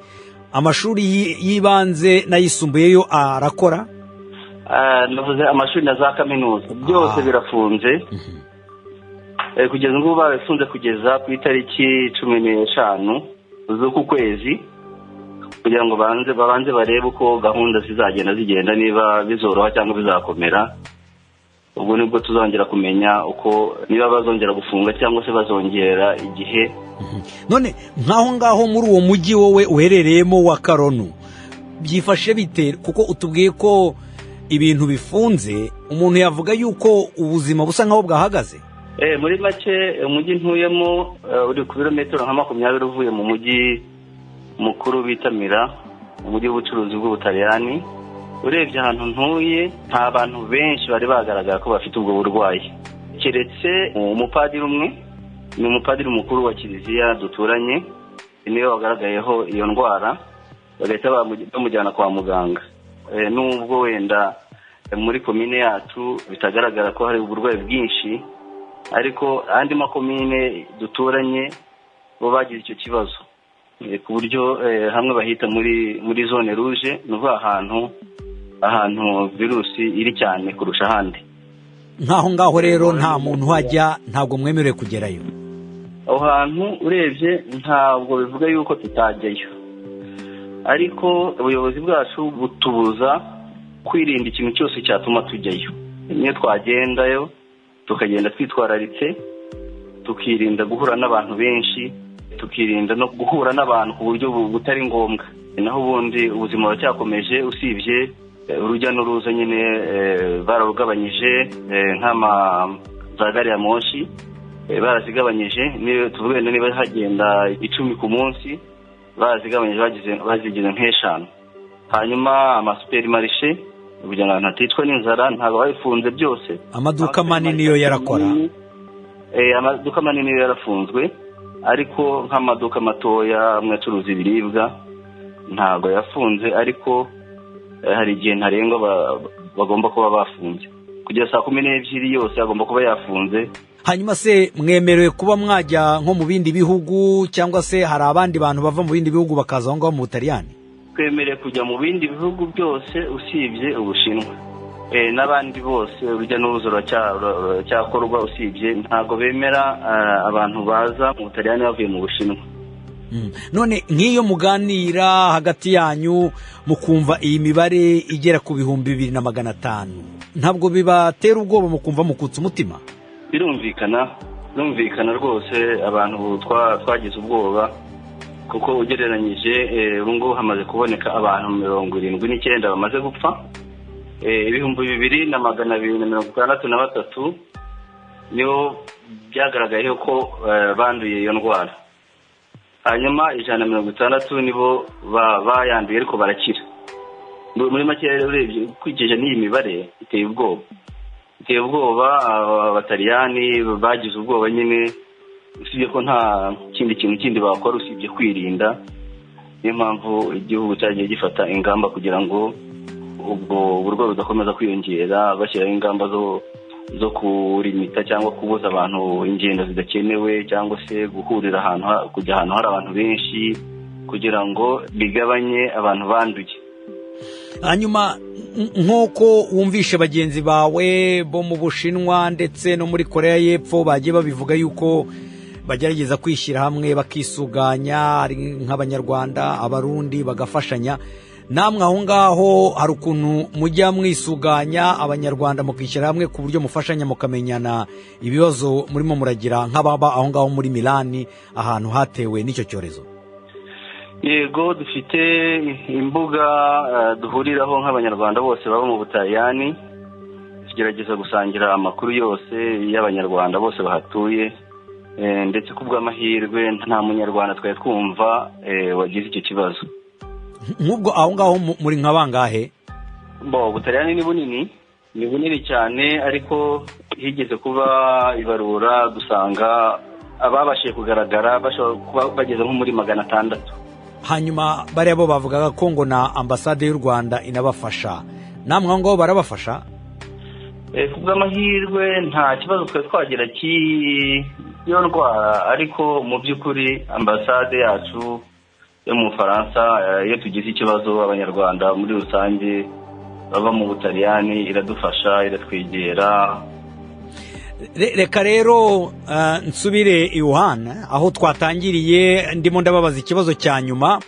amashuri y'ibanze n'ayisumbuye yo arakora? Navuze amashuri na za kaminuza, byose birafunze kugeza ubu. Barabifunze kugeza ku itariki 15 z'uku kwezi, kugira ngo babanze barebe uko gahunda zizagenda zigenda, niba bizoroha cyangwa bizakomera. Ubwo nibwo tuzongera kumenya uko, niba bazongera gufunga cyangwa se bazongera igihe. None nk'aho ngaho muri uwo mujyi wowe uherereyemo wa Karonu byifashe bite? Kuko utubwiye ko ibintu bifunze, umuntu yavuga yuko ubuzima busa nkaho bwahagaze. Muri make, umujyi ntuyemo uri ku birometero nka 20 uvuye mu mujyi mukuru bita Mira, umujyi w'ubucuruzi bw'Ubutaliyani. Urebye ahantu ntuye, nta bantu benshi bari bagaragara ko bafite ubwo burwayi, keretse umupadiri umwe, ni umupadiri mukuru wa kiliziya duturanye, niwe wagaragayeho iyo ndwara, bagahita bamujyana kwa muganga. Nubwo wenda muri komine yacu bitagaragara ko hari uburwayi bwinshi, ariko andi makomine duturanye bo bagize icyo kibazo, ku buryo hamwe bahita muri zone rouge, ni ukuvuga ahantu virusi iri cyane kurusha ahandi. Nk'aho ngaho rero nta muntu uhajya, ntabwo mwemerewe kugerayo? Aho hantu urebye ntabwo bivuga yuko tutajyayo, ariko ubuyobozi bwacu butubuza kwirinda ikintu cyose cyatuma tujyayo. Niyo twagendayo, tukagenda twitwararitse, tukirinda guhura n'abantu benshi, tukirinda no guhura n'abantu ku buryo butari ngombwa. Naho ubundi ubuzima buracyakomeje, usibye urujya n'uruza nyine bararugabanyije, nk'ama za gari ya moshi barazigabanyije. Tuvuge niba hagenda 10 ku munsi, Barazigabanyije, bazigize nk'eshanu. Hanyuma amasupermarché, kugira ngo abantu baticwa n'inzara, ntabwo babifunze byose. Amaduka manini yo yarakora? Amaduka manini yo yarafunzwe, ariko nk'amaduka matoya amwe acuruza ibiribwa ntabwo yafunze, ariko hari igihe ntarengwa bagomba kuba bafunze kugeza 12:00 yose agomba kuba yafunze. Hanyuma se mwemerewe kuba mwajya nko mu bindi bihugu, cyangwa se hari abandi bantu bava mu bindi bihugu bakaza aho ngaho mu Butaliyani? Twemerewe kujya mu bindi bihugu byose usibye Ubushinwa. N'abandi bose urujya n'uruza ruracyakorwa, usibye ntabwo bemera abantu baza mu Butaliyani bavuye mu Bushinwa. None nk'iyo muganira hagati yanyu mukumva iyi mibare igera ku 2500, ntabwo bibatera ubwoba, mukumva mukutse umutima? Birumvikana rwose, abantu twagize ubwoba, kuko ugereranyije ubu ngubu hamaze kuboneka abantu 79 bamaze gupfa, 2263 nibo byagaragayeho ko banduye iyo ndwara. Hanyuma 160 nibo bayanduye ariko barakira. Muri make urebye ukurikije n'iyi mibare iteye ubwoba, iteye ubwoba. Abataliyani bagize ubwoba nyine, usibye ko nta kindi kintu kindi bakora usibye kwirinda. Niyo mpamvu igihugu cyagiye gifata ingamba kugira ngo ubwo burwayi budakomeza kwiyongera, bashyiraho ingamba zo kurimita cyangwa kubuza abantu ingendo zidakenewe, cyangwa se guhurira ahantu, kujya ahantu hari abantu benshi, kugira ngo bigabanye abantu banduye. Hanyuma nk'uko wumvishe bagenzi bawe bo mu Bushinwa ndetse no muri Korea y'Epfo bagiye babivuga yuko bagerageza kwishyira hamwe bakisuganya, ari nk'Abanyarwanda, Abarundi bagafashanya, namwe aho ngaho hari ukuntu mujya mwisuganya Abanyarwanda mukishyira hamwe ku buryo mufashanya mukamenyana ibibazo murimo muragira nk'ababa aho ngaho muri Milani, ahantu hatewe n'icyo cyorezo? Yego, dufite imbuga duhuriraho nk'Abanyarwanda bose baba mu Butaliyani, tugerageza gusangira amakuru yose y'Abanyarwanda bose bahatuye, ndetse ku bw'amahirwe nta Munyarwanda twari twumva wagize icyo kibazo. Nk'ubwo aho ngaho muri nka bangahe? Bo, Ubutaliyani ni bunini, ni bunini cyane, ariko higeze kuba ibarura dusanga ababashije kugaragara bashobora kuba bageze nko muri 600. Hanyuma bariya bo bavugaga ko ngo na ambasade y'u Rwanda inabafasha, namwe aho ngaho barabafasha? Ku bw'amahirwe nta kibazo twari twagira cy'iyo ndwara, ariko mu by'ukuri ambasade yacu yo mu Bufaransa, iyo tugize ikibazo Abanyarwanda muri rusange baba mu Butaliyani, iradufasha, iratwegera. Reka rero nsubire i Wuhan aho twatangiriye, ndimo ndababaza ikibazo cya nyuma,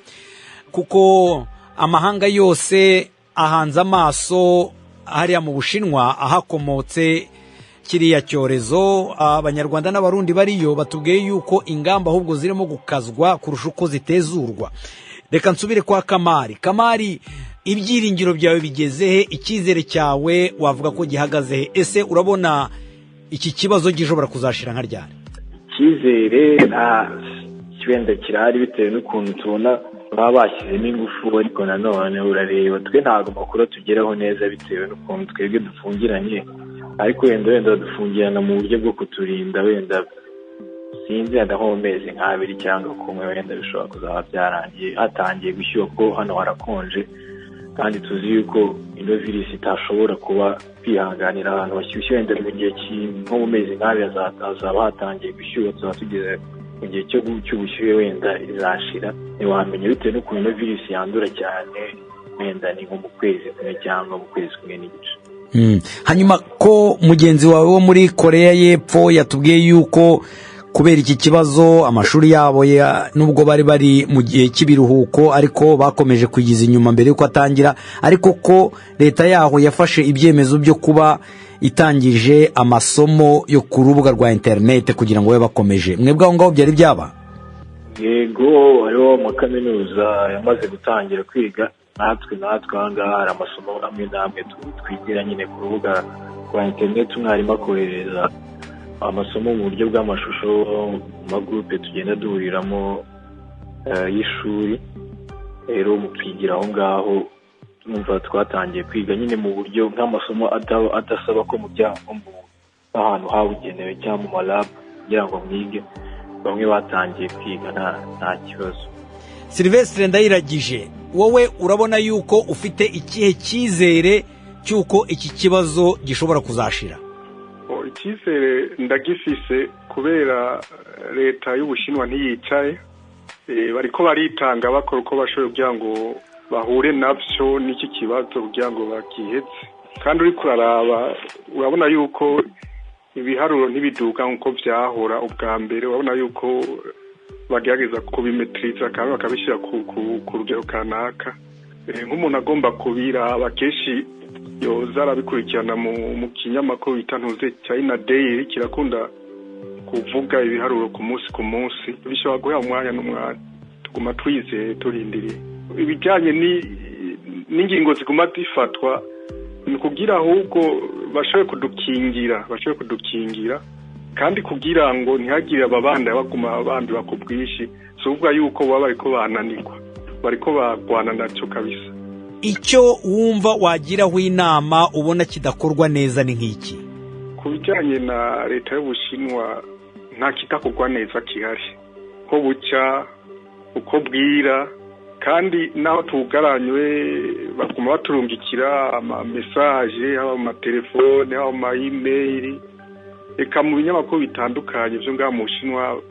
kuko amahanga yose ahanze amaso hariya mu Bushinwa ahakomotse kiriya cyorezo. Abanyarwanda n'Abarundi bariyo batubwiye yuko ingamba ahubwo zirimo gukazwa kurusha uko zitezurwa. Reka nsubire kwa Kamari. Kamari, ibyiringiro byawe bigeze he? Icyizere cyawe wavuga ko gihagaze he? Ese urabona iki kibazo gishobora kuzashira nka ryari? Icyizere nta wenda kirahari, bitewe n'ukuntu tubona baba bashyizemo ingufu, ariko nanone urareba twe ntabwo amakuru atugeraho neza bitewe n'ukuntu twebwe dufungiranye, ariko wenda badufungirana mu buryo bwo kuturinda. Wenda sinzi, wenda nko mu mezi nk'abiri cyangwa kumwe wenda bishobora kuzaba byarangiye, hatangiye gushyuha, kuko hano harakonje, kandi tuzi yuko ino virusi itashobora kuba kwihanganira ahantu hashyushye. Wenda mu gihe nko mu mezi nk'abiri hazaba hatangiye gushyuha, tuzaba tugeze mu gihe cy'ubushyuhe, wenda izashira. Ntiwamenya bitewe n'ukuntu ino virusi yandura cyane, wenda ni nko mu kwezi kumwe cyangwa mu kwezi kumwe n'igice. Hanyuma ko mugenzi wawe wo muri Korea y'Epfo yatubwiye yuko kubera iki kibazo amashuri yabo nubwo bari bari mu gihe cy'ibiruhuko ariko bakomeje kwigiza inyuma mbere y'uko atangira, ariko ko leta yaho yafashe ibyemezo byo kuba itangije amasomo yo ku rubuga rwa interineti kugira ngo babe bakomeje, mwebwe aho ngaho byari byaba? Yego, hariho amakaminuza yamaze gutangira kwiga. Natwe aha ngaha hari amasomo amwe n'amwe twigira nyine ku rubuga rwa interineti, umwarimu akohereza amasomo mu buryo bw'amashusho mu magurupe tugenda duhuriramo. y'ishuri. Rero mukigira aho ngaho, numva twatangiye kwiga nyine mu buryo nk'amasomo adasaba ko mujya ahantu habugenewe cyangwa mu malab kugira ngo mwige. Bamwe batangiye kwiga nta kibazo. Silvestre Ndayiragije, wowe urabona yuko ufite ikihe cyizere cy'uko iki kibazo gishobora kuzashira? Icyizere ndagifise kubera leta y'Ubushinwa ntiyicaye, bariko baritanga, bakora uko bashoboye kugira ngo bahure nabyo n'iki kibazo, kugira ngo bakihetse. Kandi uri kuraraba, urabona yuko ibiharuro ntibiduka nk'uko byahora ubwa mbere. Urabona yuko bagerageza kubimetiriza kandi bakabishyira ku rugero kanaka. Nk'umuntu agomba kubiraba kenshi yoza arabikurikirana mu kinyamakuru bita ntuze China Daily, kirakunda kuvuga ibiharuro ku munsi ku munsi. Bishobora guha umwanya n'umwanya, tuguma twizeye, turindiriye. Ibijyanye n'ingingo ziguma zifatwa ni ukugira ahubwo bashobore kudukingira, kandi kugira ngo ntihagire ababanda baguma bandura ku bwinshi. Si ukuvuga yuko baba bariko bananirwa, bariko bagwana nacyo kabisa. Icyo wumva wagiraho inama ubona kidakorwa neza ni nk'iki? Ku bijyanye na leta y'Ubushinwa, nta kidakorwa neza gihari. Uko bucya uko bwira, kandi n'aho tugaranywe, baguma baturungikira ama messages, haba mu matelefone, haba mu ma email, reka mu binyamakuru bitandukanye byo ngaha mu Bushinwa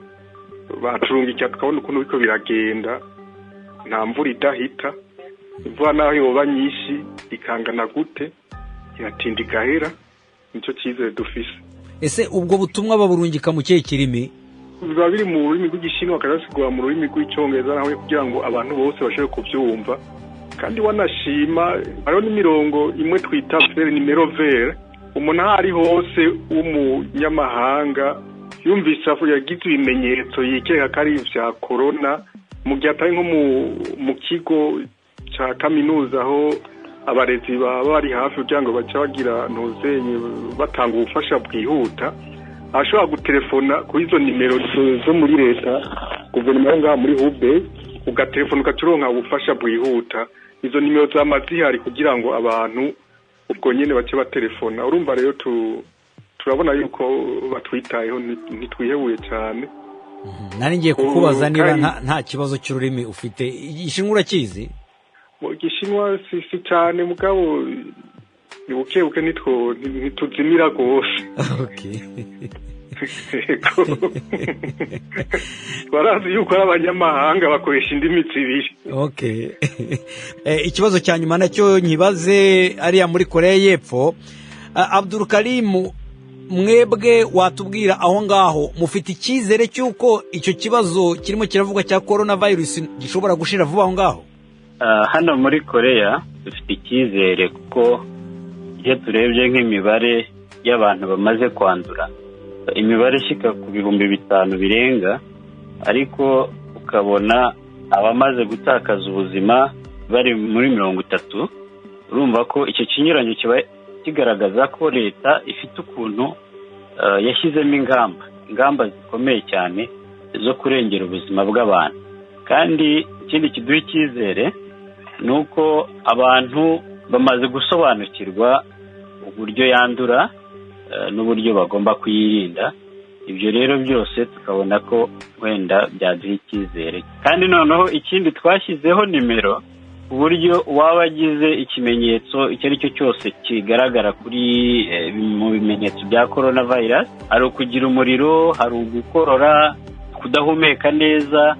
baturungikira, tukabona ukuntu biriko biragenda. Nta mvura idahita. Imvura naho yoba nyinshi ikangana gute, iratinda igahera. Nicyo cyizere dufise. Ese ubwo butumwa baburungika mu kihe kirimi? Biba biri mu rurimi rw'Igishinwa, bakabisigura mu rurimi rw'Icyongereza nawe, kugira ngo abantu bose bashobore kubyumva. Kandi wanashima hariho n'imirongo imwe twita vert, numéro vert. Umuntu aho ari hose w'umunyamahanga yumvise yagize ibimenyetso yikeka ko ari ibya korona, mu gihe atari nko mu kigo cya kaminuza aho abarezi baba bari hafi kugira ngo bace bagira ntuzenye batanga ubufasha bwihuta, ashobora gutelefona kuri izo nimero zo muri leta, guverinoma yo ngaha muri Hubei, ugatelefona ugaca ubufasha bwihuta. Izo nimero zama zihari kugira ngo abantu ubwo nyine bace batelefona. Urumva rero turabona yuko batwitayeho, ntitwihebuye cyane. Nari ngiye kukubaza niba nta kibazo cy'ururimi ufite. Igishinwa urakizi? Igishinwa si cyane, mugabo ni buke buke, ntituzimira rwose. Yego. Barazi yuko ari abanyamahanga, bakoresha indimi zibiri. Okay. Ikibazo cya nyuma nacyo nkibaze ariya muri Korea y'Epfo. Abdul Karimu, mwebwe watubwira aho ngaho mufite icyizere cy'uko icyo kibazo kirimo kiravugwa cya corona virus gishobora gushira vuba aho ngaho? Hano muri Korea dufite icyizere, kuko iyo turebye nk'imibare y'abantu bamaze kwandura, imibare ishyika ku 5000 birenga, ariko ukabona abamaze gutakaza ubuzima bari muri 30, urumva ko icyo kinyuranyo kiba kigaragaza ko leta ifite ukuntu yashyizemo ingamba zikomeye cyane zo kurengera ubuzima bw'abantu. Kandi ikindi kiduha icyizere ni uko abantu bamaze gusobanukirwa uburyo yandura n'uburyo bagomba kuyirinda. Ibyo rero byose tukabona ko wenda byaduha icyizere. Kandi noneho ikindi, twashyizeho nimero ku buryo uwaba agize ikimenyetso icyo ari cyo cyose kigaragara kuri mu bimenyetso bya corona virus, hari ukugira umuriro, hari ugukorora, kudahumeka neza,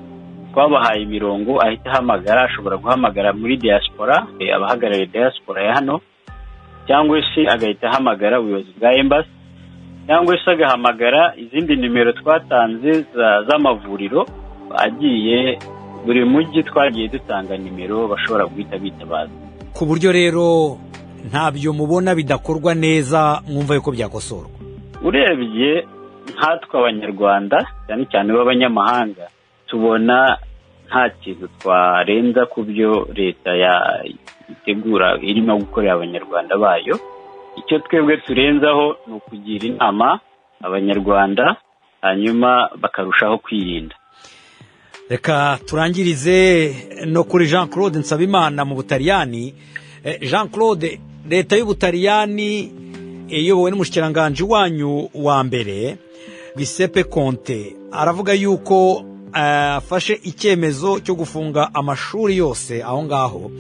twabahaye imirongo ahita ahamagara. Ashobora guhamagara muri diaspora, abahagarariye diaspora ya hano, cyangwa se agahita ahamagara ubuyobozi bwa embassy, cyangwa se agahamagara izindi nimero twatanze z'amavuriro agiye buri mujyi. Twagiye dutanga nimero bashobora guhita bitabaza. Ku buryo rero ntabyo mubona bidakorwa neza, mwumva yuko byakosorwa? Urebye nkatwe Abanyarwanda, cyane cyane b'abanyamahanga, tubona nta kintu twarenza ku byo leta itegura irimo gukorera Abanyarwanda bayo. Icyo twebwe turenzaho ni ukugira inama Abanyarwanda, hanyuma bakarushaho kwirinda. Reka turangirize no kuri Jean Claude Nsabimana mu Butaliyani. Jean Claude, leta y'Ubutaliyani iyobowe n'umushikiranganji wanyu wa mbere Giuseppe Conte aravuga yuko afashe icyemezo cyo gufunga amashuri yose aho ngaho.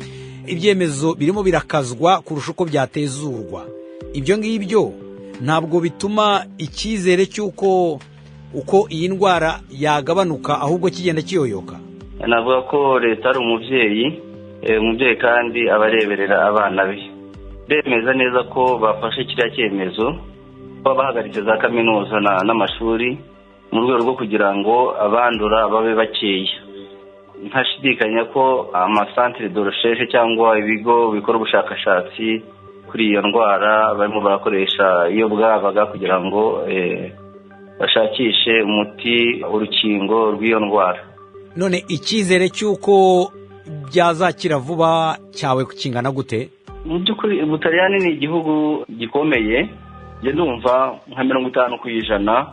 Ibyemezo birimo birakazwa kurusha uko byatezurwa. Ibyo ngibyo ntabwo bituma icyizere cy'uko uko iyi ndwara yagabanuka, ahubwo kigenda kiyoyoka. Navuga ko leta ari umubyeyi, umubyeyi kandi abareberera abana be. Bemeza neza ko bafashe kiriya cyemezo, bahagaritse za kaminuza n'amashuri mu rwego rwo kugira ngo abandura babe bakeya. Ntashidikanya ko amasantere de recherche cyangwa ibigo bikora ubushakashatsi kuri iyo ndwara barimo barakoresha iyo bwabaga kugira ngo bashakishe umuti, urukingo rw'iyo ndwara. None icyizere cy'uko byazakira vuba cyawe kingana gute? Mu by'ukuri Ubutaliyani ni igihugu gikomeye, njye ndumva nka 50%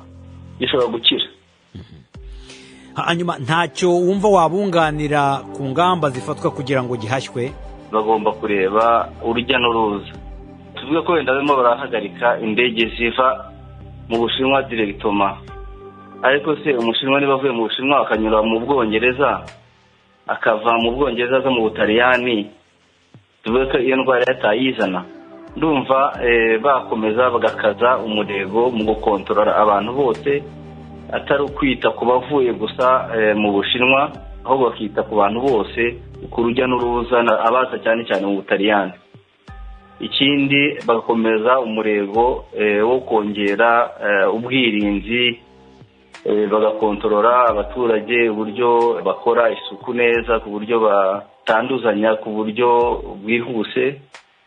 gishobora gukira. Hanyuma ntacyo wumva wabunganira ku ngamba zifatwa kugira ngo gihashywe? Bagomba kureba urujya n'uruza. Tuvuge ko wenda barimo barahagarika indege ziva mu Bushinwa directement, ariko se Umushinwa niba avuye mu Bushinwa akanyura mu Bwongereza, akava mu Bwongereza aza mu Butaliyani, tuvuge ko iyo ndwara yatayizana. Ndumva bakomeza bagakaza umurego mu gukontorora abantu bose, atari ukwita ku bavuye gusa mu Bushinwa, ahubwo bakita ku bantu bose, ku rujya n'uruza, abaza cyane cyane mu Butaliyani. Ikindi bagakomeza umurego wo kongera ubwirinzi, bagakontorora abaturage uburyo bakora isuku neza, ku buryo batanduzanya ku buryo bwihuse,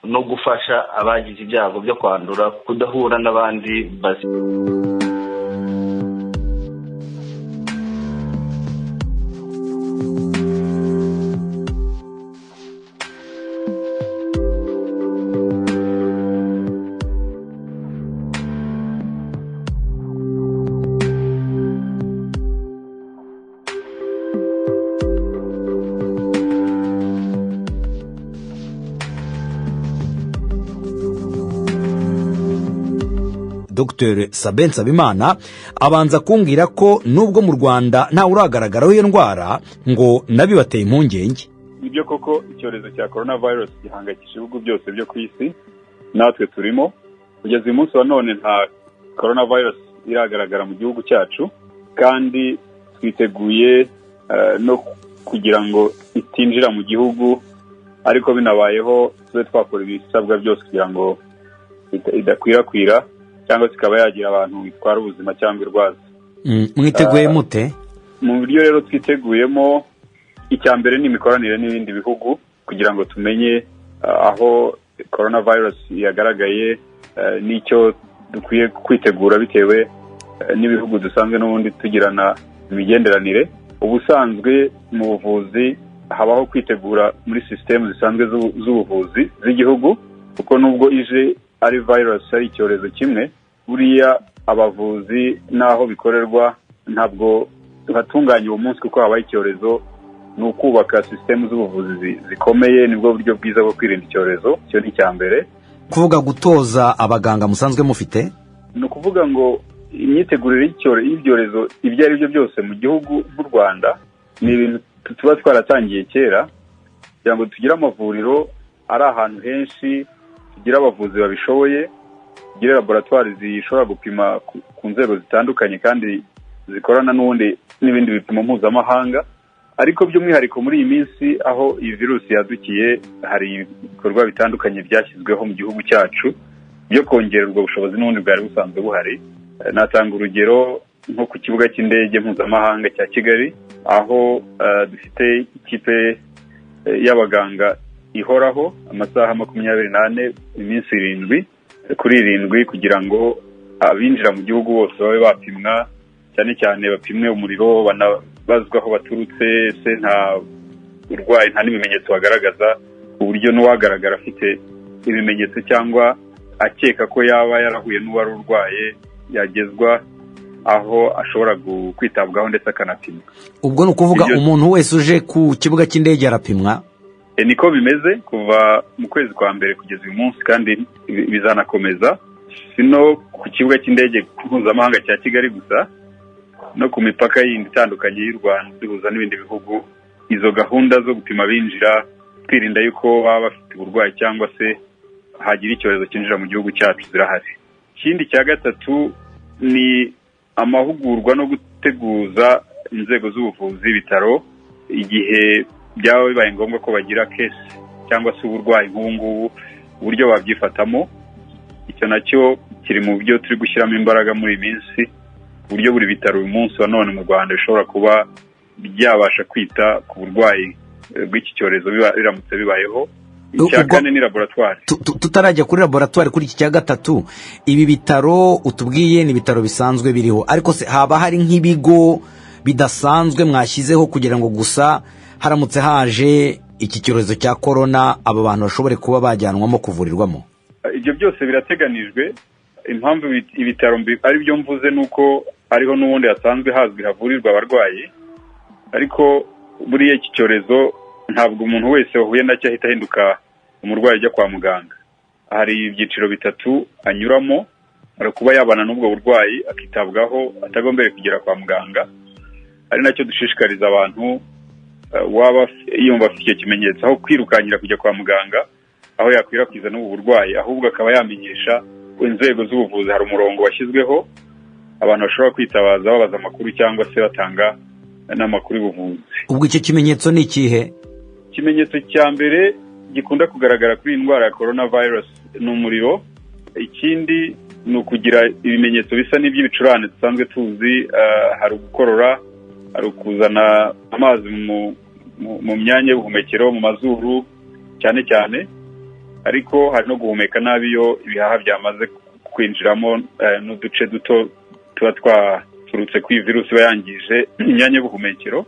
no gufasha abagize ibyago byo kwandura kudahura n'abandi bazima. Dr Sabin Nsabimana abanza kumbwira ko nubwo mu Rwanda nta uragaragaraho iyo ndwara, ngo nabibateye impungenge. Nibyo koko icyorezo cya coronavirus gihangayikishije ibihugu byose byo ku isi, natwe turimo. Kugeza uyu munsi wa none nta coronavirus iragaragara mu gihugu cyacu, kandi twiteguye no kugira ngo itinjira mu gihugu, ariko binabayeho tube twakora ibisabwa byose kugira ngo idakwirakwira cyangwa sikaba yagira abantu bitwara ubuzima cyangwa irwaza. Mwiteguye mute? Mu buryo rero twiteguyemo, icya mbere ni imikoranire n'ibindi bihugu kugira ngo tumenye aho coronavirus yagaragaye n'icyo dukwiye kwitegura bitewe n'ibihugu dusanzwe n'ubundi tugirana imigenderanire. Ubusanzwe mu buvuzi habaho kwitegura muri sisitemu zisanzwe z'ubuvuzi z'igihugu, kuko nubwo ije ari virus ari icyorezo kimwe, buriya abavuzi n'aho bikorerwa ntabwo hatunganya uwo munsi kuko habaye icyorezo. Ni ukubaka sisitemu z'ubuvuzi zikomeye, nibwo buryo bwiza bwo kwirinda icyorezo. Icyo ni icya mbere. Kuvuga gutoza abaganga musanzwe mufite, ni ukuvuga ngo imyitegurire y'ibyorezo ibyo ari byo byose mu gihugu nk'u Rwanda ni ibintu tuba twaratangiye kera, kugira ngo tugire amavuriro ari ahantu henshi, tugire abavuzi babishoboye, tugire laboratwari zishobora gupima ku nzego zitandukanye kandi zikorana n'ubundi n'ibindi bipimo mpuzamahanga. Ariko by'umwihariko muri iyi minsi aho iyi virusi yadukiye, hari ibikorwa bitandukanye byashyizweho mu gihugu cyacu byo kongera ubwo bushobozi n'ubundi bwari busanzwe buhari. Natanga urugero nko ku kibuga cy'indege mpuzamahanga cya Kigali, aho dufite ikipe y'abaganga ihoraho amasaha 24 iminsi 7 kuri 7, kugira ngo abinjira mu gihugu bose babe bapimwa, cyane cyane bapimwe umuriro, banabazwa aho baturutse, se nta urwayi nta n'ibimenyetso bagaragaza, ku buryo n'uwagaragara afite ibimenyetso cyangwa akeka ko yaba yarahuye n'uwari urwaye yagezwa Aho ashobora kwitabwaho ndetse akanapimwa. Ubwo ni ukuvuga umuntu wese uje ku kibuga cy'indege arapimwa? Niko bimeze kuva mu kwezi kwa mbere kugeza uyu munsi, kandi bizanakomeza. Si no ku kibuga cy'indege mpuzamahanga cya Kigali gusa, no ku mipaka yindi itandukanye y'u Rwanda ihuza n'ibindi bihugu, izo gahunda zo gupima abinjira, twirinda yuko baba bafite uburwayi cyangwa se hagira icyorezo cyinjira mu gihugu cyacu, zirahari. Ikindi cya gatatu ni amahugurwa no guteguza inzego z'ubuvuzi, ibitaro, igihe byaba bibaye ngombwa ko bagira case cyangwa se uburwayi nk'ubu ngubu, uburyo babyifatamo. Icyo nacyo kiri mu byo turi gushyiramo imbaraga muri iyi minsi, ku buryo buri bitaro uyu munsi wa none mu Rwanda bishobora kuba byabasha kwita ku burwayi bw'iki cyorezo biramutse bibayeho. Icya kane ni laboratwari. Tutarajya kuri laboratwari, kuri iki cya gatatu, ibi bitaro utubwiye ni ibitaro bisanzwe biriho, ariko se haba hari nk'ibigo bidasanzwe mwashyizeho kugira ngo gusa haramutse haje iki cyorezo cya korona, aba bantu bashobore kuba bajyanwamo kuvurirwamo? Ibyo byose birateganijwe. Impamvu ibitaro ari byo mvuze ni uko ariho n'ubundi hasanzwe hazwi havurirwa abarwayi, ariko buriya iki cyorezo ntabwo umuntu wese wahuye nacyo ahita ahinduka umurwayi ujya kwa muganga. Hari ibyiciro bitatu anyuramo. Hari kuba yabana n'ubwo burwayi akitabwaho atagombeye kugera kwa muganga, ari nacyo dushishikariza abantu, waba yumva afite icyo kimenyetso, aho kwirukankira kujya kwa muganga aho yakwirakwiza n'ubu burwayi, ahubwo akaba yamenyesha inzego z'ubuvuzi. Hari umurongo washyizweho abantu bashobora kwitabaza babaza amakuru cyangwa se batanga n'amakuru y'ubuvuzi. Ubwo icyo kimenyetso ni ikihe? Ikimenyetso cya mbere gikunda kugaragara kuri iyi ndwara ya corona virus ni umuriro. Ikindi ni ukugira ibimenyetso bisa n'iby'ibicurane dusanzwe tuzi. Hari ugukorora, hari ukuzana amazi mu myanya y'ubuhumekero, mu mazuru cyane cyane, ariko hari no guhumeka nabi iyo ibihaha byamaze kwinjiramo n'uduce duto tuba twaturutse kuri iyi virusi iba yangije imyanya y'ubuhumekero.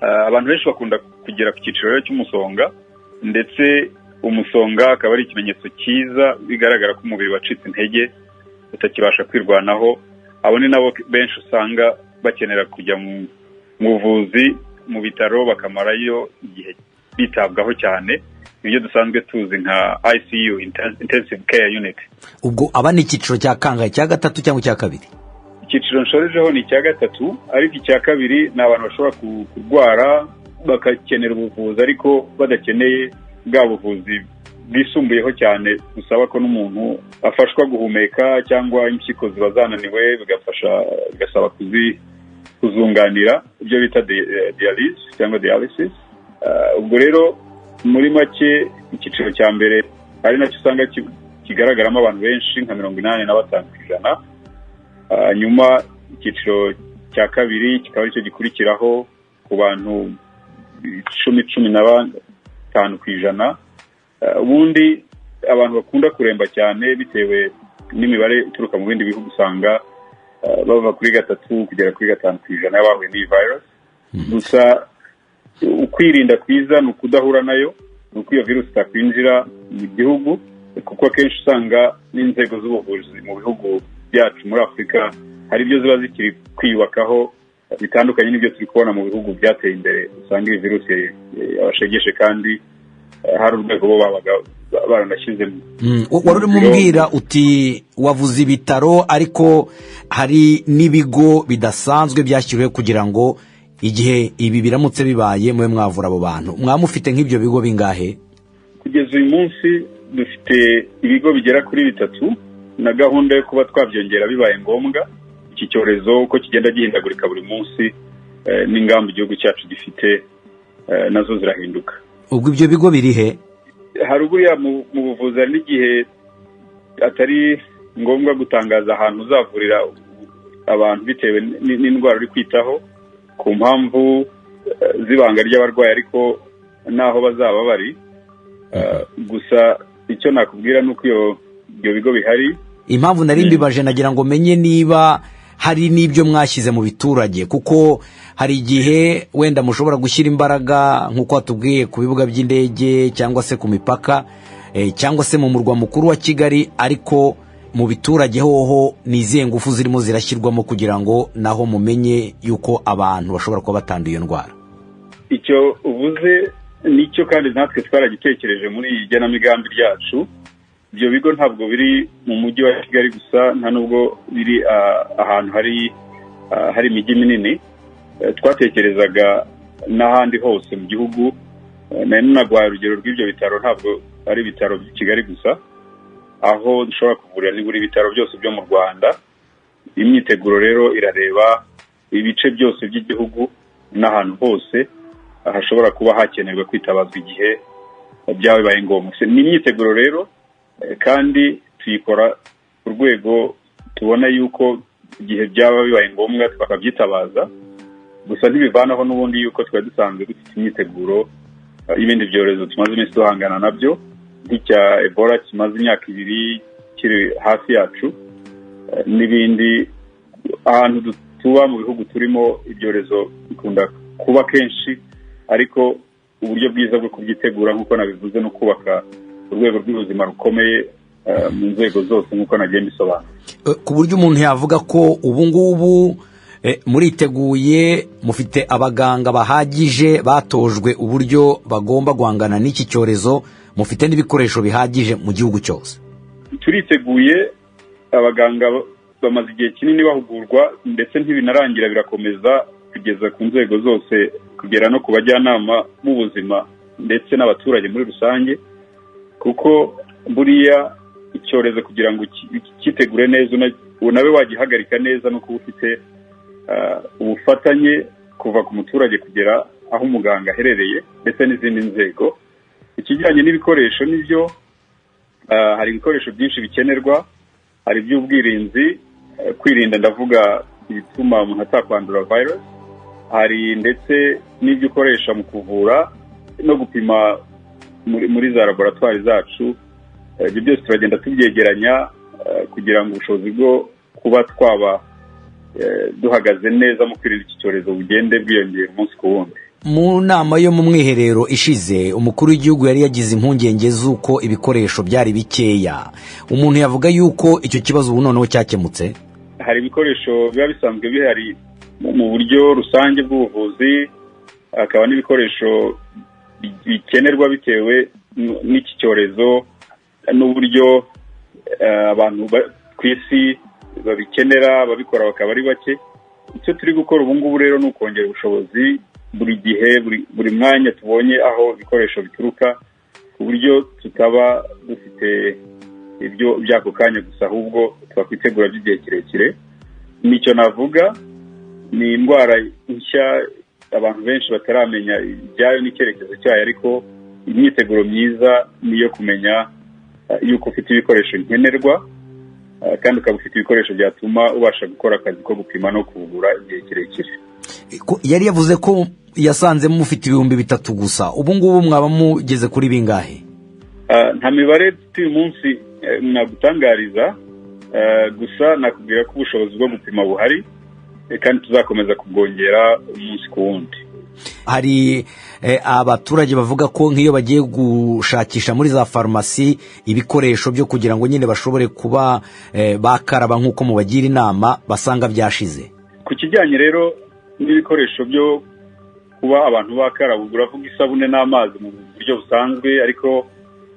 Abantu benshi bakunda kugera ku cyiciro rero cy'umusonga, ndetse umusonga akaba ari ikimenyetso cyiza bigaragara ko umubiri wacitse intege, utakibasha kwirwanaho. Abo ni nabo benshi usanga bakenera kujya mu buvuzi, mu bitaro, bakamarayo igihe bitabwaho cyane, ibyo dusanzwe tuzi nka ICU, Intensive Care Unit. Ubwo aba ni icyiciro cya kangahe? Cya gatatu cyangwa icya kabiri? Icyiciro nshorejeho ni icya gatatu, ariko icya kabiri ni abantu bashobora kurwara bagakenera ubuvuzi, ariko badakeneye bwa buvuzi bwisumbuyeho cyane busaba ko n'umuntu afashwa guhumeka, cyangwa impyiko ziba zananiwe bigafasha, bigasaba kuzunganira, ibyo bita dialyse cyangwa dialysis. Ubwo rero muri make, icyiciro cya mbere ari nacyo usanga kigaragaramo abantu benshi, nka 85%. Nyuma icyiciro cya kabiri kikaba aricyo gikurikiraho ku bantu 10, 15%. Ubundi abantu bakunda kuremba cyane, bitewe n'imibare ituruka mu bindi bihugu, usanga bava kuri 3 kugera kuri 5% y'abahuye n'iyi virus. Gusa ukwirinda kwiza ni ukudahura nayo, ni uko iyo virusi itakwinjira mu gihugu, kuko akenshi usanga n'inzego z'ubuvuzi mu bihugu byacu muri Afurika hari ibyo ziba zikiri kwiyubakaho, bitandukanye n'ibyo turi kubona mu bihugu byateye imbere, usanga iyi virusi yabashegeshe kandi hari urwego bo babaga baranashyizemo. Wari urimo umbwira uti wavuze ibitaro, ariko hari n'ibigo bidasanzwe byashyiriweho kugira ngo igihe ibi biramutse bibaye mube mwavura abo bantu. Mwaba mufite nk'ibyo bigo bingahe? Kugeza uyu munsi dufite ibigo bigera kuri bitatu, na gahunda yo kuba twabyongera bibaye ngombwa. Iki cyorezo uko kigenda gihindagurika buri munsi, n'ingamba igihugu cyacu gifite nazo zirahinduka. Ubwo ibyo bigo biri he? Hari buriya mu buvuzi hari n'igihe atari ngombwa gutangaza ahantu uzavurira abantu bitewe n'indwara uri kwitaho, ku mpamvu z'ibanga ry'abarwayi, ariko n'aho bazaba bari. Gusa icyo nakubwira ni uko ibyo bigo bihari. Impamvu nari mbibaje, nagira ngo menye niba hari n'ibyo mwashyize mu biturage, kuko hari igihe wenda mushobora gushyira imbaraga nk'uko watubwiye ku bibuga by'indege cyangwa se ku mipaka, cyangwa se mu murwa mukuru wa Kigali, ariko Mu biturage hoho ni izihe ngufu zirimo zirashyirwamo kugira ngo naho mumenye yuko abantu bashobora kuba batanduye iyo ndwara? Icyo uvuze nicyo, kandi natwe twaragitekereje muri iyi genamigambi ryacu. Ibyo bigo ntabwo biri mu mujyi wa Kigali gusa, nta nubwo biri ahantu hari imijyi minini. Twatekerezaga n'ahandi hose mu gihugu. Nari naguhaye urugero rw'ibyo bitaro, ntabwo ari ibitaro by'i Kigali gusa aho dushobora kuvurira, ni buri bitaro byose byo mu Rwanda. Imyiteguro rero irareba ibice byose by'igihugu n'ahantu hose hashobora kuba hakenerwa kwitabazwa igihe byaba bibaye ngombwa. Ni imyiteguro rero, kandi tuyikora ku rwego tubona yuko igihe byaba bibaye ngombwa twakabyitabaza. Gusa ntibivanaho n'ubundi yuko twari dusanzwe dufite imyiteguro y'ibindi byorezo tumaze iminsi duhangana nabyo, nk'icya Ebola kimaze imyaka 2 kiri hafi yacu, n'ibindi. Ahantu tuba mu bihugu turimo ibyorezo bikunda kuba kenshi, ariko uburyo bwiza bwo kubyitegura, nk'uko nabivuze, no kubaka urwego rw'ubuzima rukomeye mu nzego zose, nk'uko nagiye mbisobanura. Ku buryo umuntu yavuga ko ubu ngubu muriteguye, mufite abaganga bahagije batojwe uburyo bagomba guhangana n'iki cyorezo, mufite n'ibikoresho bihagije mu gihugu cyose? Turiteguye. Abaganga bamaze igihe kinini bahugurwa, ndetse ntibinarangira, birakomeza kugeza ku nzego zose, kugera no ku bajyanama b'ubuzima ndetse n'abaturage muri rusange, kuko buriya icyorezo kugira ngo ukitegure neza unabe wagihagarika neza no kuba ufite ubufatanye kuva ku muturage kugera aho umuganga aherereye ndetse n'izindi nzego. Ikijyanye n'ibikoresho nibyo, hari ibikoresho byinshi bikenerwa. Hari iby'ubwirinzi, kwirinda ndavuga ibituma umuntu atakwandura virus, hari ndetse n'ibyo ukoresha mu kuvura no gupima muri za laboratwari zacu. Ibyo byose turagenda tubyegeranya kugira ngo ubushobozi bwo kuba twaba duhagaze neza mu kwirinda iki cyorezo bugende bwiyongera umunsi ku wundi. Mu nama yo mu mwiherero ishize, umukuru w'igihugu yari yagize impungenge z'uko ibikoresho byari bikeya. Umuntu yavuga yuko icyo kibazo ubu noneho cyakemutse? Hari ibikoresho biba bisanzwe bihari mu buryo rusange bw'ubuvuzi, hakaba n'ibikoresho bikenerwa bitewe n'iki cyorezo n'uburyo abantu ku isi babikenera, ababikora bakaba ari bake. Icyo turi gukora ubu ngubu rero ni ukongera ubushobozi buri gihe, buri mwanya tubonye aho ibikoresho bituruka, ku buryo tutaba dufite ibyo by'ako kanya gusa, ahubwo twakwitegura by'igihe kirekire. Nicyo navuga, ni indwara nshya abantu benshi bataramenya ibyayo n'icyerekezo cyayo, ariko imyiteguro myiza niyo kumenya yuko ufite ibikoresho nkenerwa, kandi ukaba ufite ibikoresho byatuma ubasha gukora akazi ko gupima no kuvura igihe kirekire. Yari yavuze ko yasanze mufite 3000 gusa, ubu ngubu mwaba mugeze kuri bingahe? Nta mibare dufite uyu munsi nagutangariza, gusa nakubwira ko ubushobozi bwo gupima buhari, kandi tuzakomeza kubwongera umunsi ku wundi. Hari abaturage bavuga ko nk'iyo bagiye gushakisha muri za farumasi ibikoresho byo kugira ngo nyine bashobore kuba bakaraba nk'uko mubagira inama, basanga byashize. Ku kijyanye rero n'ibikoresho byo kuba abantu bakaraba, uravuga isabune n'amazi mu buryo busanzwe, ariko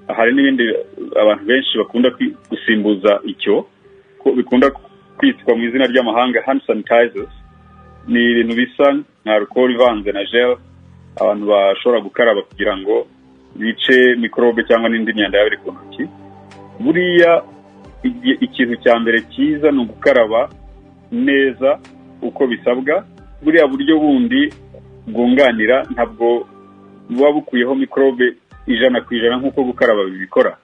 hari n'ibindi abantu benshi bakunda gusimbuza icyo, bikunda kwitwa mu izina ry'amahanga hand sanitizers. Ni ibintu bisa nka alcohol ivanze na gel abantu bashobora gukaraba kugira ngo bice mikorobe cyangwa n'indi myanda yaba iri ku ntoki. Buriya ikintu cya mbere cyiza ni ugukaraba neza uko bisabwa. Buriya buryo bundi bwunganira ntabwo buba bukuyeho mikorobe 100% nk'uko gukaraba bibikora.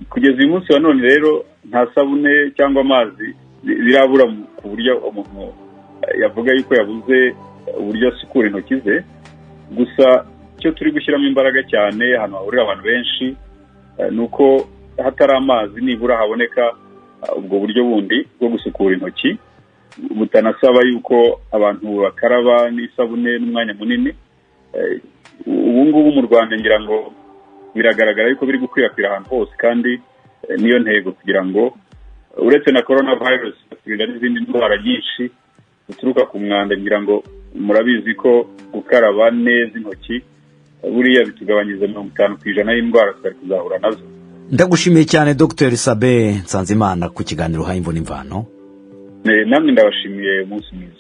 Kugeza uyu munsi wa none rero nta sabune cyangwa amazi birabura ku buryo umuntu yavuga yuko yabuze uburyo asukura intoki ze. Gusa icyo turi gushyiramo imbaraga cyane ahantu hahurira abantu benshi ni uko hatari amazi nibura haboneka ubwo buryo bundi bwo gusukura intoki, butanasaba yuko abantu bakaraba n'isabune n'umwanya munini. Ubu ngubu mu Rwanda ngira ngo biragaragara yuko biri gukwirakwira ahantu hose, kandi niyo ntego kugira ngo Uretse na corona virus, turinda n'izindi ndwara nyinshi zituruka ku mwanda. Ngira ngo murabizi ko gukaraba neza intoki buriya bitugabanyiriza 50% y'indwara twari kuzahura nazo. Ndagushimiye cyane, Dr Sabin Nsanzimana, ku kiganiro uhaye Imvo n'Imvano. Namwe ndabashimiye, umunsi mwiza.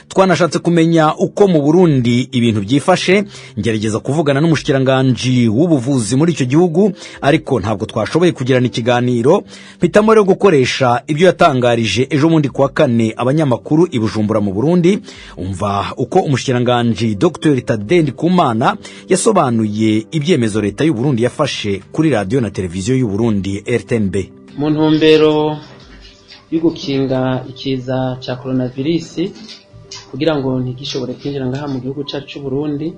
Twanashatse kumenya uko mu Burundi ibintu byifashe, ngerageza kuvugana n'umushikiranganji w'ubuvuzi muri icyo gihugu, ariko ntabwo twashoboye kugirana ikiganiro. Mpitamo rero gukoresha ibyo yatangarije ejo bundi kuwa kane abanyamakuru i Bujumbura mu Burundi. Umva uko umushikiranganji Dr Thaddée Ndikumana yasobanuye ibyemezo leta y'u Burundi yafashe kuri Radiyo na Televiziyo y'u Burundi, RTNB. Mu ntumbero yo gukinga ikiza cya coronavirus kugira ngo ntigishobore kwinjira ngaha mu gihugu cyacu cy'u Burundi,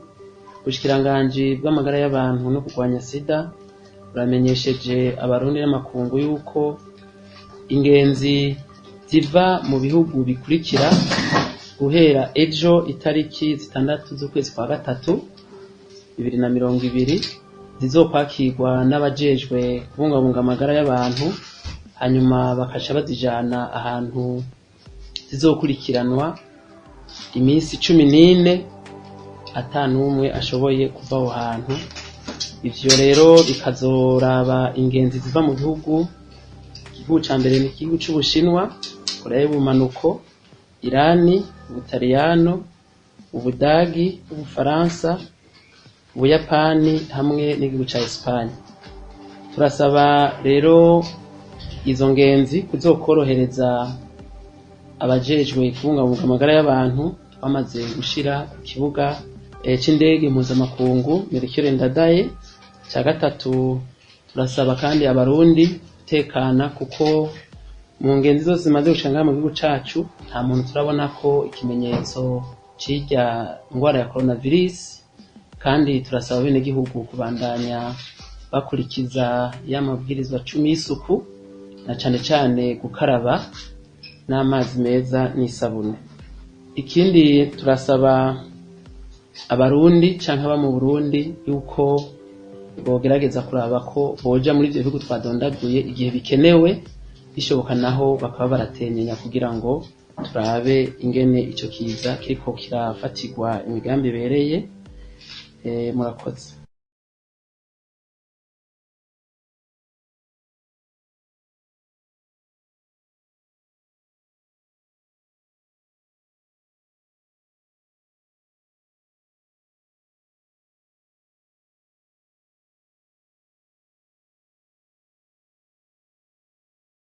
ubushikiranganji bw'amagara y'abantu no kurwanya sida buramenyesheje Abarundi n'amakungu y'uko ingenzi ziva mu bihugu bikurikira guhera ejo itariki 6 z'ukwezi kwa gatatu 2020 zizokwakirwa n'abajejwe kubungabunga amagara y'abantu, hanyuma bakaca bazijana ahantu zizokurikiranwa iminsi 14 ata n'umwe ashoboye kuva aho hantu. Ivyo rero bikazoraba ingenzi ziva mu gihugu. Igihugu ca mbere ni igihugu c'Ubushinwa, Korea y'Ubumanuko, Irani, Ubutaliyano, Ubudagi, Ubufaransa, Ubuyapani hamwe n'igihugu ca Espagne. Turasaba rero izo ngenzi kuzokorohereza abajejwe kubungabunga amagara y'abantu bamaze gushira ku kibuga c'indege mpuzamakungu Melchior Ndadaye. Cya gatatu, turasaba kandi Abarundi gutekana, kuko mu ngenzi zose zimaze gushika ngaha mu gihugu cacu nta muntu turabona ko ikimenyetso c'irya ndwara ya coronavirus. Kandi turasaba abenegihugu kubandanya bakurikiza ya mabwirizwa 10 y'isuku, na cane cane gukaraba n'amazi meza n'isabune. Ikindi, turasaba Abarundi canke aba mu Burundi yuko bogerageza kuraba ko boja muri ivyo bihugu twadondaguye igihe bikenewe, bishoboka naho bakaba baratenyenya, kugira ngo turabe ingene ico kiza kiriko kirafatirwa imigambi ibereye. Murakoze.